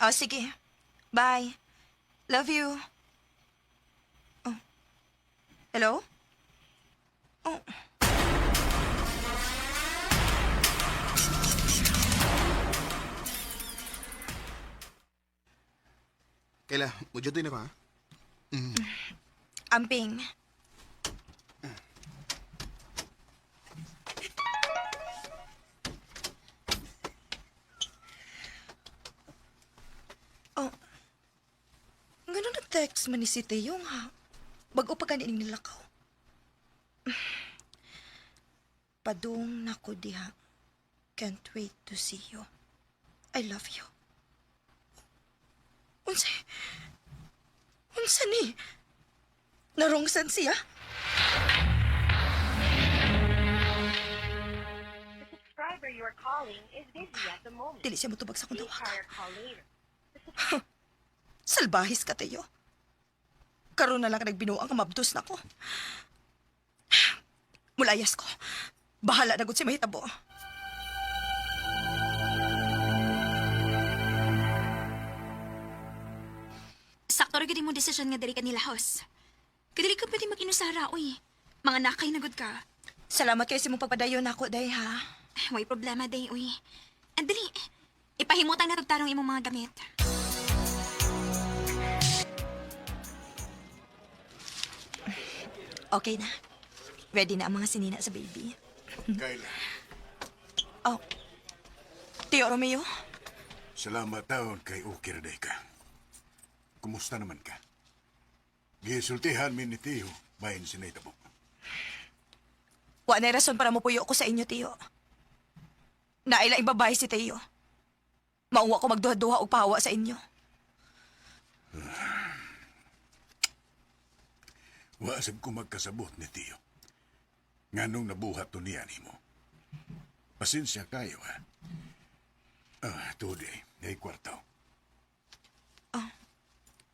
Oh, sige. Bye. Love you. Oh. Hello? Oh. Kayla, mudyotoy na ka, ha? Amping. Oh. Ganun nag-text man ni si Teo nga. Bago pa kanining nilakaw. Padung nako diha. Can't wait to see you. I love you. Unsa? Unsa ni? Narongsan siya? Subscriber you are calling is busy at the moment. Dili siya motubag sa akong Please tawag. try your call later. Salbahis ka, Teo. Karon na lang ka nagbinuang nga mabdos na ko. Mulayas ko. Bahala na gud si mahitabo. Sakto ra gyud imong desisyon nga diri ka nila host. Kadili ka pwede mag-inusara, uy. Mga nakay na gud ka. Salamat kay sa imong pagpadayon nako, day ha. Way problema, day, uy. Andali, ipahimutang na tarong imong mga gamit. Okay na. Ready na ang mga sinina sa baby. Kayla, Oh. Tio Romeo, salamat taon kay okay ra day ka. Kumusta naman ka? Gisultihan mi ni Tio, bahin sinaytabo. wa na rason para mopuyo ko sa inyo, Tio. Naila babae si Teo. Mauwa ko magduha-duha og pahawa sa inyo. Wa sab ko magkasabot ni Tio. Nganong nabuhat to niya nimo. Pasensya kayo, ha? Ah, today, ay kwartaw.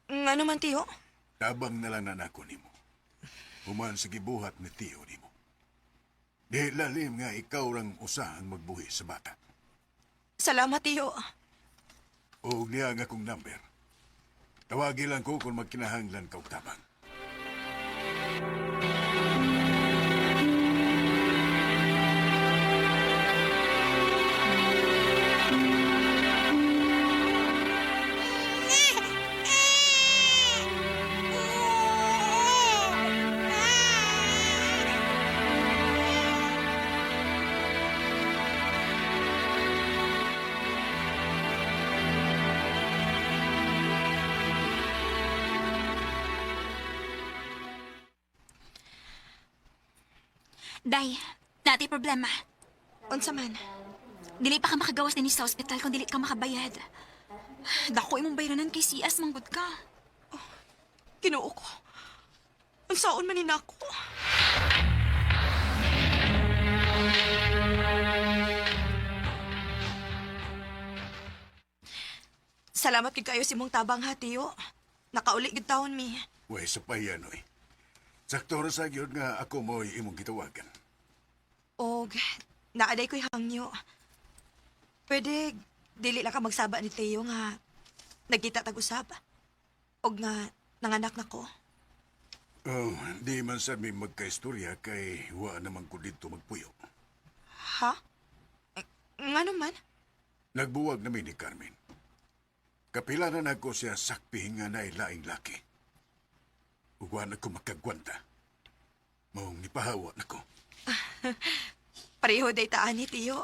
Ngano man, Tio? Tabang na lang na nako nimo. Human sa gibuhat ni Tio nimo. Di lalim nga ikaw rang usa ang magbuhi sa bata. Salamat, tiyo. O niya ang akong number. Tawagi lang ko kung magkinahanglan ka og tabang. Day, dati problema. Unsa man? Dili pa ka makagawas dinhi sa ospital kung dili ka makabayad. Dako imong bayranan kay CS manggod ka. Ginoo ko. Unsaon man ni nako? Salamat gid kayo sa imong tabang ha, tiyo. Nakauli gid taon mi. Way sa payan, oy. Sakto ra sa gyud nga ako mo'y imong gitawagan. Og naaday ko'y hangyo. Pwede dili lang ka magsaba ni Teo nga nagkita tag-usab. Og nga nanganak na ko. Oh, di man sa mi magkaistorya kay wa naman ko dito magpuyo. Ha? Eh, nga naman? Nagbuwag nami ni Carmen. Kapila na nako siya sakpi nga nailaing laki. Ug wa na ko makagwanta. Maong nipahawa nako. Pareho day taan ni Tio.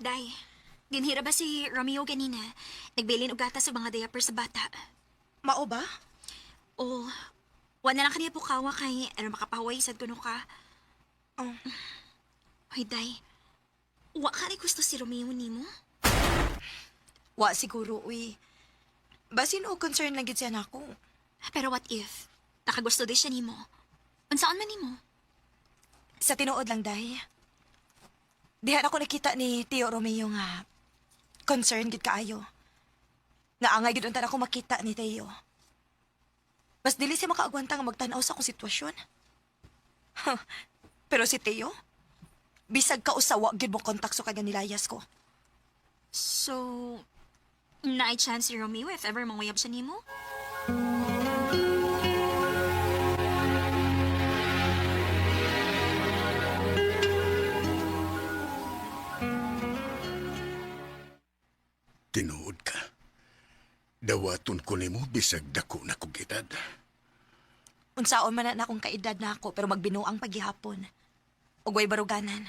Day, dinhira ba si Romeo ganina? Nagbilin og gatas sa mga diaper sa bata. Mao ba? Oo. Wa na lang kaniya pukawa kay ano makapahuway sad kuno ka. Oh. Hoy, Day. Wa ka rin gusto si Romeo nimo? Wa siguro, uy. Basin o concern lang gid siya nako. Pero what if? Nakagusto di siya nimo. Unsaon man nimo? Sa tinuod lang, day. Dihan ako nakita ni Tio Romeo nga concern gid kaayo. Naangay gid unta ako makita ni Teo. Mas dili siya makaagwanta nga magtan-aw sa akong sitwasyon. Pero si Teo, bisag ka usawa gid mo kontak sa kanya nilayas ko. So, naay chance si Romeo if ever manguyab siya nimo? Tinuod ka. Dawaton ko nimo bisag dako na kog edad. Unsaon man na akong kaedad na ako pero magbinuang paghihapon. Ug way baruganan.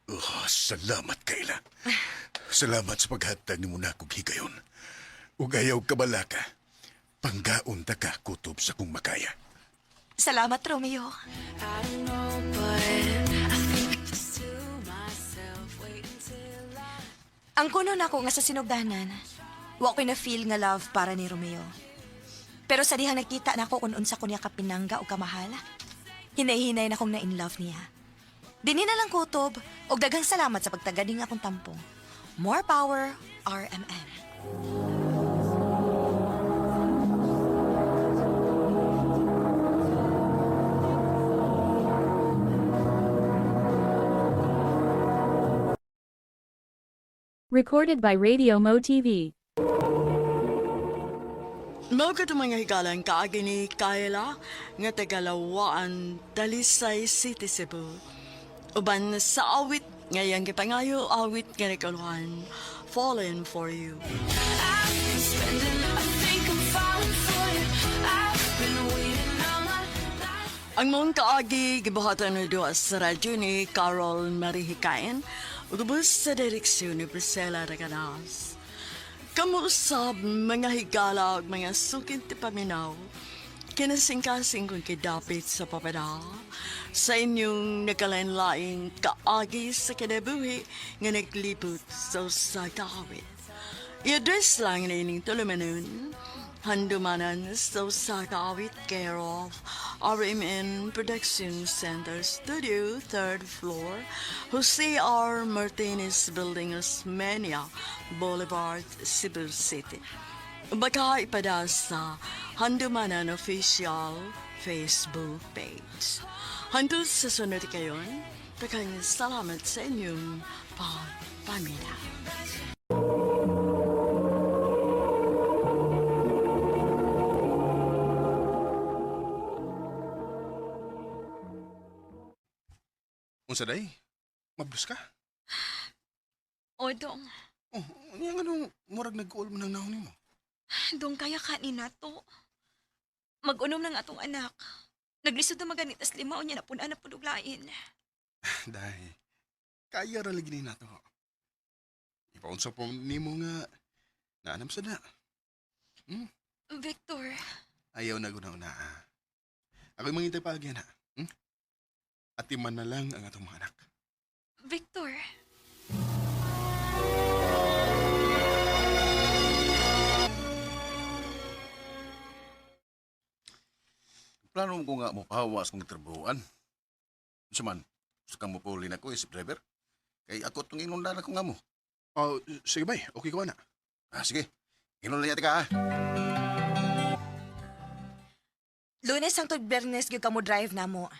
Oh, salamat, Kayla. Salamat sa paghatag nimo na kog higayon. Ug ayaw kabalaka. Panggaon ta ka kutob sa kung makaya. Salamat, Romeo. Ang kuno nako nga sa sinugdanan, wa ko'y na-feel nga love para ni Romeo. Pero sa dihang nakita nako kung unsa ko niya kapinangga o kamahal, hinay-hinay na kong na-in love niya. Dinhi na lang kutob, og daghang salamat sa pagtaganing akong tampong. More power, RMN. Recorded by Radio Mo TV. Mao kato mga higalan kaagi ni Kayla nga tagalawaan Talisay City, Cebu. Uban sa awit ngayang gipangayo awit nga nikaluhan, Fallen for You. Ang mong kaagi gibuhatan ni duha sa radyo ni Carol Marihikain ug ubos sa direksyon ni Priscilla Reganas. Kamuusab mga higala ug mga sukit ti paminaw. Kinasingkasing kong kidapit sa papada sa inyong nagkalain-laing kaagi sa kinabuhi nga naglibot sa usa ka awit. I-address lang na ining tulumanon, handumanan sa usa ka awit care of RMN Production Center Studio, 3rd floor, Jose R. Martinez Building, Osmeña Boulevard, Cebu City. Baka ipada sa Handumanan Official Facebook page. Hangtod sa sunod kayon, daghang salamat sa inyong pagpamina. Unsa day? Mablos ka? O, dong. Oh, unya nga nung murag nag-uol mo ng naon nimo. Dong, kaya ka ni nato. Mag-unom ng atong anak. Naglisod na maganitas lima o niya napuna na puduglain. Day, kaya ra lagi ni nato. Ipaunsa po nimo nga naanam sa na. Victor, Ayaw na guna-una. Ako'y mangintay pa agyan ha. Hmm? Atiman na lang ang atong mga anak. Victor. Plano ko nga mopahawas kong trabahoan. Unsa man, gusto kang mopuli na ko isip driver. Kay ako tong inundan ako nga mo. Oh, sige bay, okay ko na. Ah, sige. Inundan niya ka ha. Lunes hangtod Biyernes gyud ka mo drive namo.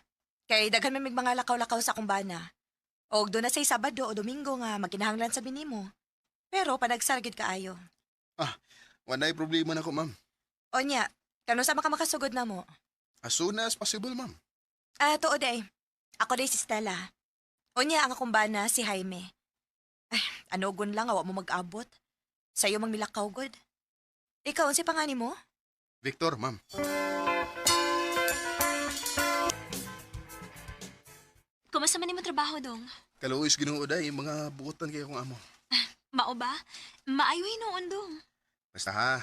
Kay daghan man mig mga lakaw-lakaw sa akong bana. Og doon na say Sabado o Domingo nga magkinahanglan sa binimo. Pero panagsar gyud kaayo. Walay problema na ko, ma'am. Onya, kano sa ka makasugod namo? As soon as possible, ma'am. Ah, tuod ay. Ako day si Stella. Unya, ang akong bana, si Jaime. Ay, ano gun lang, awa mo mag-abot. Sa'yo mang milakaw, god. Ikaw, unsay pangani mo? Victor, ma'am. Kumusta man nimo trabaho, dong? Kaluoy sa Ginoo day, mga buotan kay akong amo. Mao ba? Maayo hinuon, dong. Basta ha,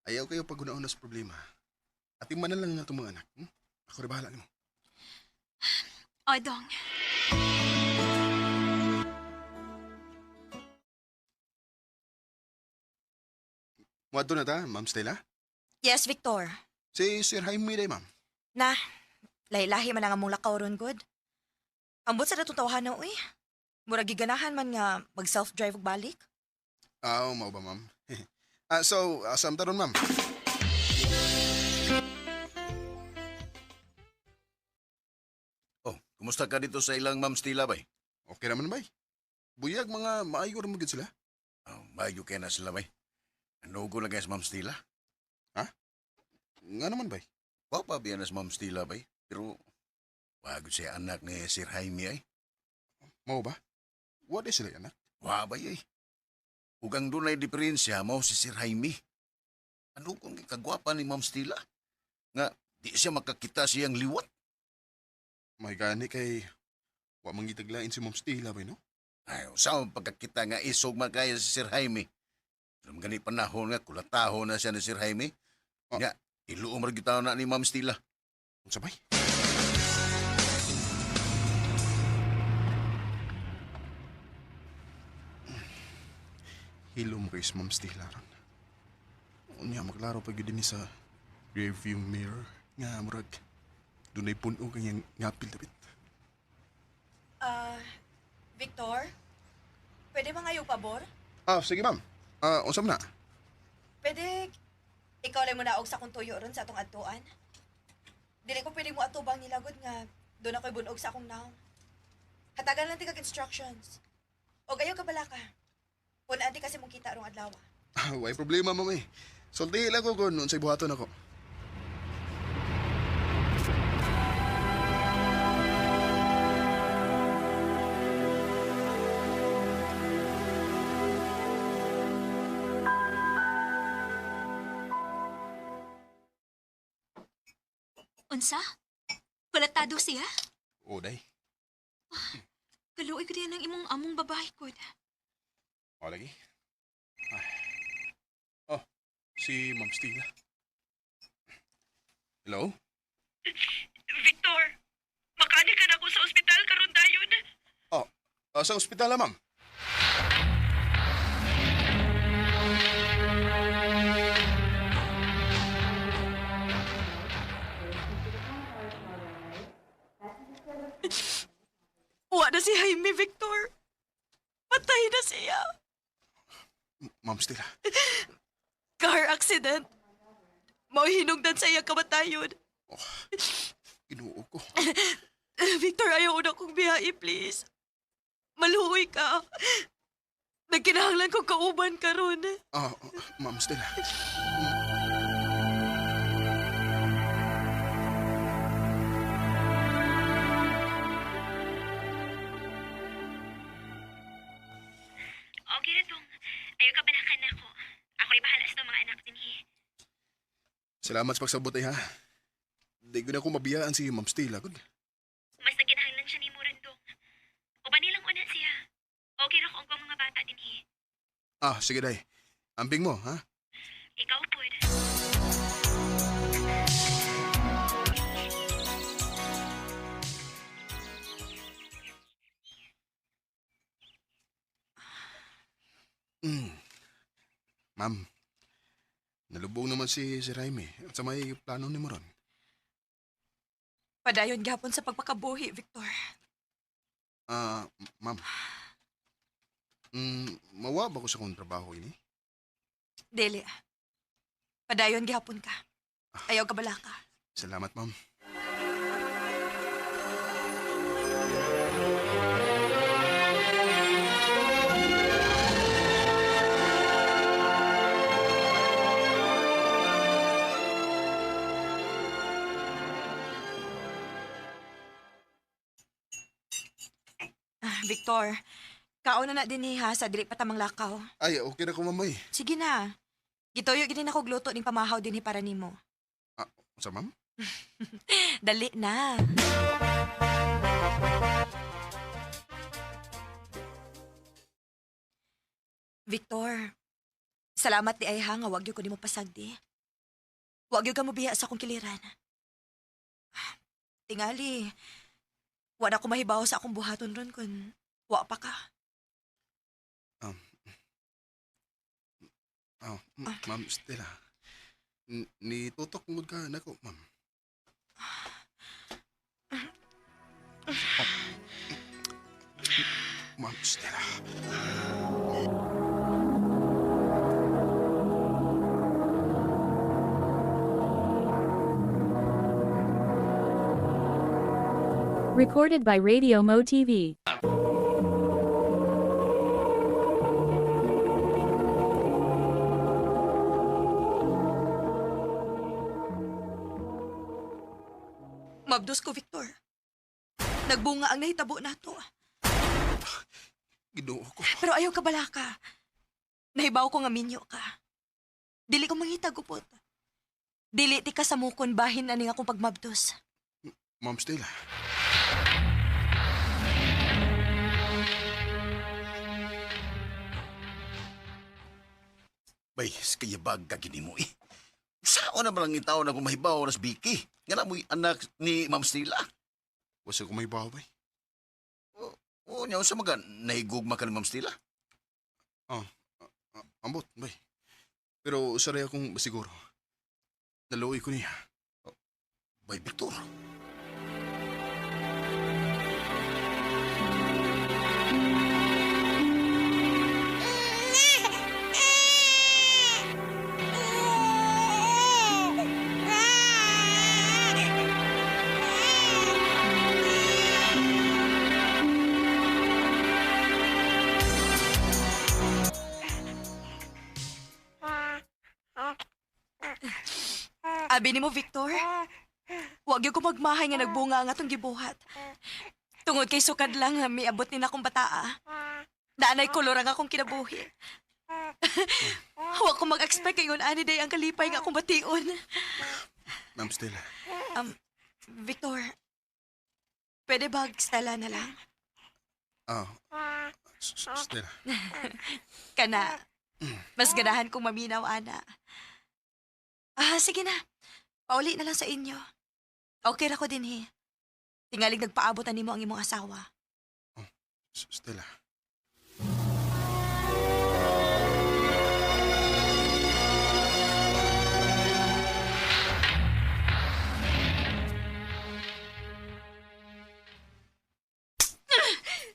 ayaw kayo paguna-una sa problema. Atiman na lang ang atong mga anak. Hmm? Ako rin bahala nimo. O, dong. Muadto na ta, Ma'am Stella. Yes, Victor. Si Sir Jaime day, ma'am. Na, lahi-lahi man ang among lakaw ron, god. Ambot sa datong tawahan na, uy. Murag giganahan man nga mag-self-drive og balik. Ah, oh, mao ba, ma'am? Ah, so, asam ta ron, ma'am? Oh, kumusta ka dito sa ilang Ma'am Stila bay? Okay naman, bay. Buyag mga maayo ra mo gid sila. Oh, maayo kay na sila bay. Ano ko lang kay sa Ma'am Stila? Nga naman, bay. Wa pa biya na sa Ma'am Stila bay. Pero wagod siya anak ni Sir Jaime ay. Mao ba? Wa di sila anak. Wa bay ay. Ug ang dunay diferensya mao si Sir Jaime. Ano kung kagwapa ni Ma'am Stila? Nga di siya makakita siyang liwat. May gani kay wa man gitaglain si Ma'am Stella bay, no? Ay, sa pagkakita nga isog man kaya si Sir Jaime. Pero gani panahon nga kulataho na siya ni Sir Jaime. Ah. Nga, iluom ra gyud na ni Ma'am Stila. Unsa bay? Hilom kay si Ma'am Stella ron. Unya maklaro pa gyud ni sa rearview mirror nga murag dunay puno kanyang ngapil dapit. Ah, Victor? Pwede ba ngayo pabor? Ah, sige ma'am. Ah, unsa man na? Pwede, ikaw lang muna og sa akong tuyo ron sa atong adtuan. Dili ko pwede mo atubang nilagod nga doon ako'y bunog sa akong naong. Hatagan lang ti kag instructions. Og ayaw ka bala ka. Punaan ti kasi mong kita rong adlaw. Ah, way problema ma'am eh. Sulti lang ko kung unsay buhaton ako. Unsa? Kulatado siya? O day. Kaluoy ko din ang imong among babae ko. O lagi. Ay. Oh, si Ma'am Stella. Hello? Victor, makani ka na ako sa ospital karon dayon. Oh, ah, sa ospital ma'am. Wa na si Jaime, Victor. Patay na siya. Ma'am Stella. Car accident. Mao hinungdan sa iyang kamatayon. Ginoo ko. Victor, ayaw na kong biyahe, please. Maluoy ka. Nagkinahanglan kong kauban karon. Ah, Ma'am Stella. Okay ra dong. Ayaw ka balakan na ako. Ako rin bahala sa mga anak dinhi. Salamat sa pagsabot ay ha. Di ko na ako mabiyaan si Ma'am Stella. Good. Mas nagkinahanglan siya ni Murandong. Uban nilang una siya. Okay ra ko ang mga bata dinhi. Ah, sige day. Ambing mo, ha? Ikaw pod. Ma'am, nalubong naman si Raimi at sa may plano ni Moron. Padayon gapon sa pagpakabuhi, Victor. Ah, ma'am. Mawa ba ko sa kong trabaho ini? Dili. Padayon gihapon ka. Ayaw ka balaka. Salamat, ma'am. Ah, Victor, kaon na na din ha sa dili pa tamang lakaw. Ay, okay na ko, mamay. Sige na. Gituyo gid ako gluto ning pamahaw dinhi para nimo. Sa ma'am? Dali na. Victor, salamat di ay ha nga wag gyud ko nimo pasagdi. Wag gyud ka mobiya sa akong kiliran. Tingali, wala ko mahibaw sa akong buhaton ron kun wa pa ka. Oh, Ma'am Stella. Nitutok mo ka nako, ma'am. Oh. Ma'am Stella. Recorded by Radio Mo TV. Mabdos ko, Victor. Nagbunga ang nahitabo nato. Ginoo ko. Pero ayaw ka balaka. Nahibaw ko nga minyo ka. Dili ko mangita gupot. Dili ti ka sa mukon bahin ani nga akong pagmabdos. Ma'am Stella. Bay, kayabag ka gini mo eh. Saan na ba lang itaw na kumahibaw nas Vicky? Nga na mo'y anak ni Ma'am Stella. Wasa ko may baway. Oo, niya, sa mga nahigugma ka ni Ma'am Stella. Ambot, bay. Pero saray akong siguro. Naluoy ko niya. Bay, Victor. Abi nimo, Victor. Wag gyud ko magmahay nga nagbunga ang atong gibuhat. Tungod kay sukad lang nga miabot ni nakong bataa. Naanay kolor ang akong kinabuhi. Wa ko mag-expect kayon ani day ang kalipay nga akong bation. Ma'am Stella. Victor, pwede ba Stella na lang? Ah, Stella. Kana, mas ganahan kong maminaw, ana. Ah, sige na. Pauli na lang sa inyo. Okay ra ko din, he. Tingalig nagpaabot na nimo ang imong asawa. Stella.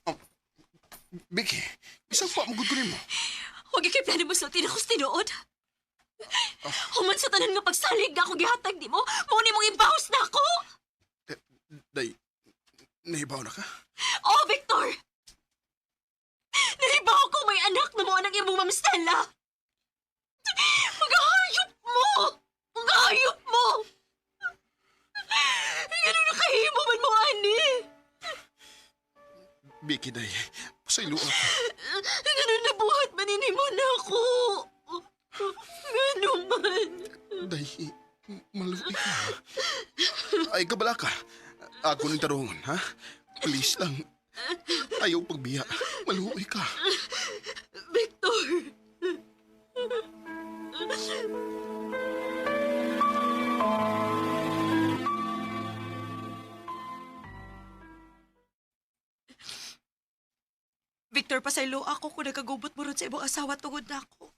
Oh, Vicky, isang pa mo ko nimo. Huwag ikay plano mo sulti na kung tinuod. Human sa tanan nga pagsalig nga ako gihatag nimo, mao ni mong ibahos na ako. Day, nahibaw na ka? Oh, Victor! Nahibaw ko may anak na mo ang imong Ma'am Stella. Maghayop mo! Maghayop mo! Ganun nakahimo man mo, ani? Vicky, day, pasaylo ako. Ganun nabuhat man ini mo na ako. Ganun man. Day, maluwi ka. Ay, kabala ka. Ako ning tarungon, ha? Please lang. Ayaw pagbiya. Maluwi ka. Victor! Victor, pasaylo ako kung nagkagubot mo ron sa imong asawa tungod na ako.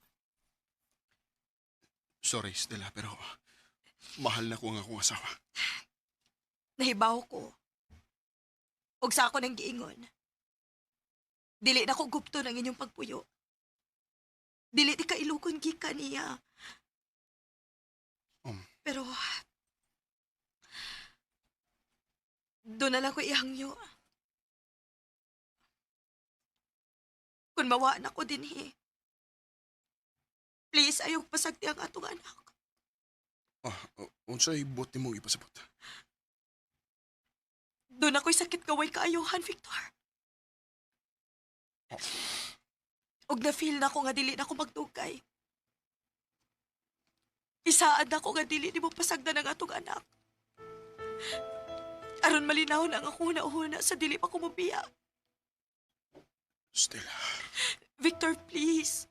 Sorry, Stella, pero mahal na ko ang akong asawa. Nahibaw ko. Og sa ako nang giingon. Dili na ko gupto ng inyong pagpuyo. Dili di ka ilugon gikan niya. Pero doon na lang ko ihangyo. Kung mawaan ako dinhi. Please, ayaw pasagti ang atong anak. Unsay buot nimong ipasabot? Doon ako'y sakit gaway kaayuhan, Victor. Og na-feel na ko nga dili na ko magdugay. Isaad na ko nga dili nimo pasagdan ang atong anak. Aron malinaw na ang akong huna-huna sa dili pa ko mobiya. Stella. Victor, please.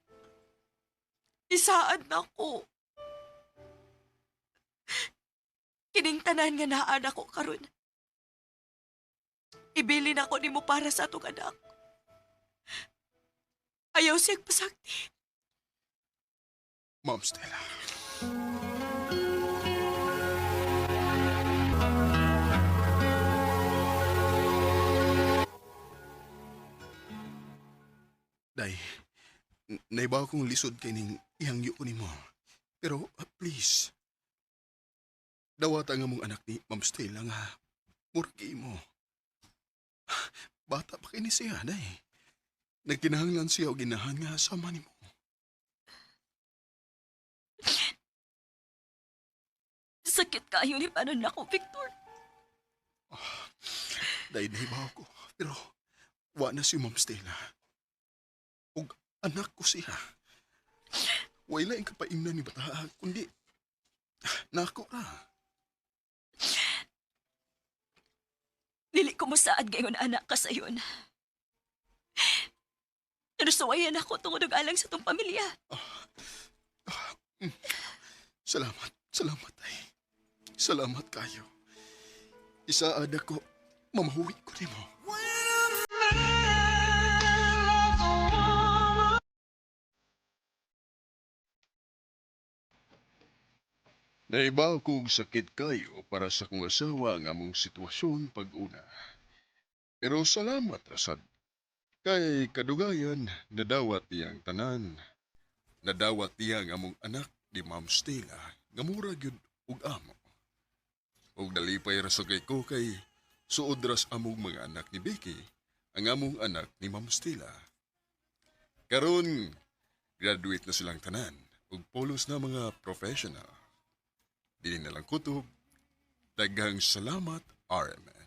Isaad na ko. Kining tanan nga naa nako karon. Ibili na ko nimo para sa atong anak. Ayaw siyang pasakti. Ma'am Stella. Day, naibaw kong lisod kay ning ihangyo ko nimo. Pero please, dawata nga mong anak ni Ma'am Stella nga murag mo. Bata pa kini siya, day. Nagkinahanglan siya og ginahan nga sama nimo. Sakit kayo ni panon nako, Victor. Day, nahibaw ko. Pero wa na si Ma'am Stella. Og anak ko siya. Way laing kapaingnan ni bata, kundi nako ra. Dili ko mosaad gayon anak ka sayon. Pero suwayan ako tungod og alang sa tong pamilya. Salamat, salamat ay. Salamat kayo. Isaad ako, mamahuwi ko nimo. Naibaw kong sakit kayo para sa kong asawa ang among sitwasyon pag-una. Pero salamat, rasad. Kay kadugayan, nadawat niyang tanan. Nadawat niya ang among anak ni Ma'am Stella, nga mura gyud og amo. Og nalipay ra sa kay ko kay suod ras among mga anak ni Becky, ang among anak ni Ma'am Stella. Karon, graduate na silang tanan ug pulos na mga professional. Dili na lang kutob. Daghang salamat, RMN.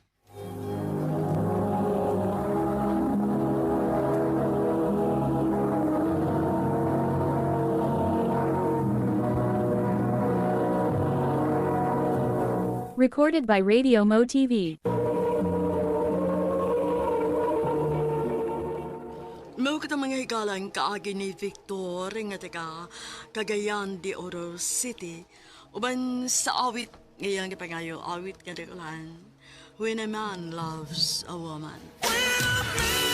Recorded by Radio Mo TV. Mao kita mga higalang kaagi ni Victor nga taga Cagayan de Oro City. Uban sa awit ngayang gipangayo awit nga dakulan. When a man loves a woman. When a man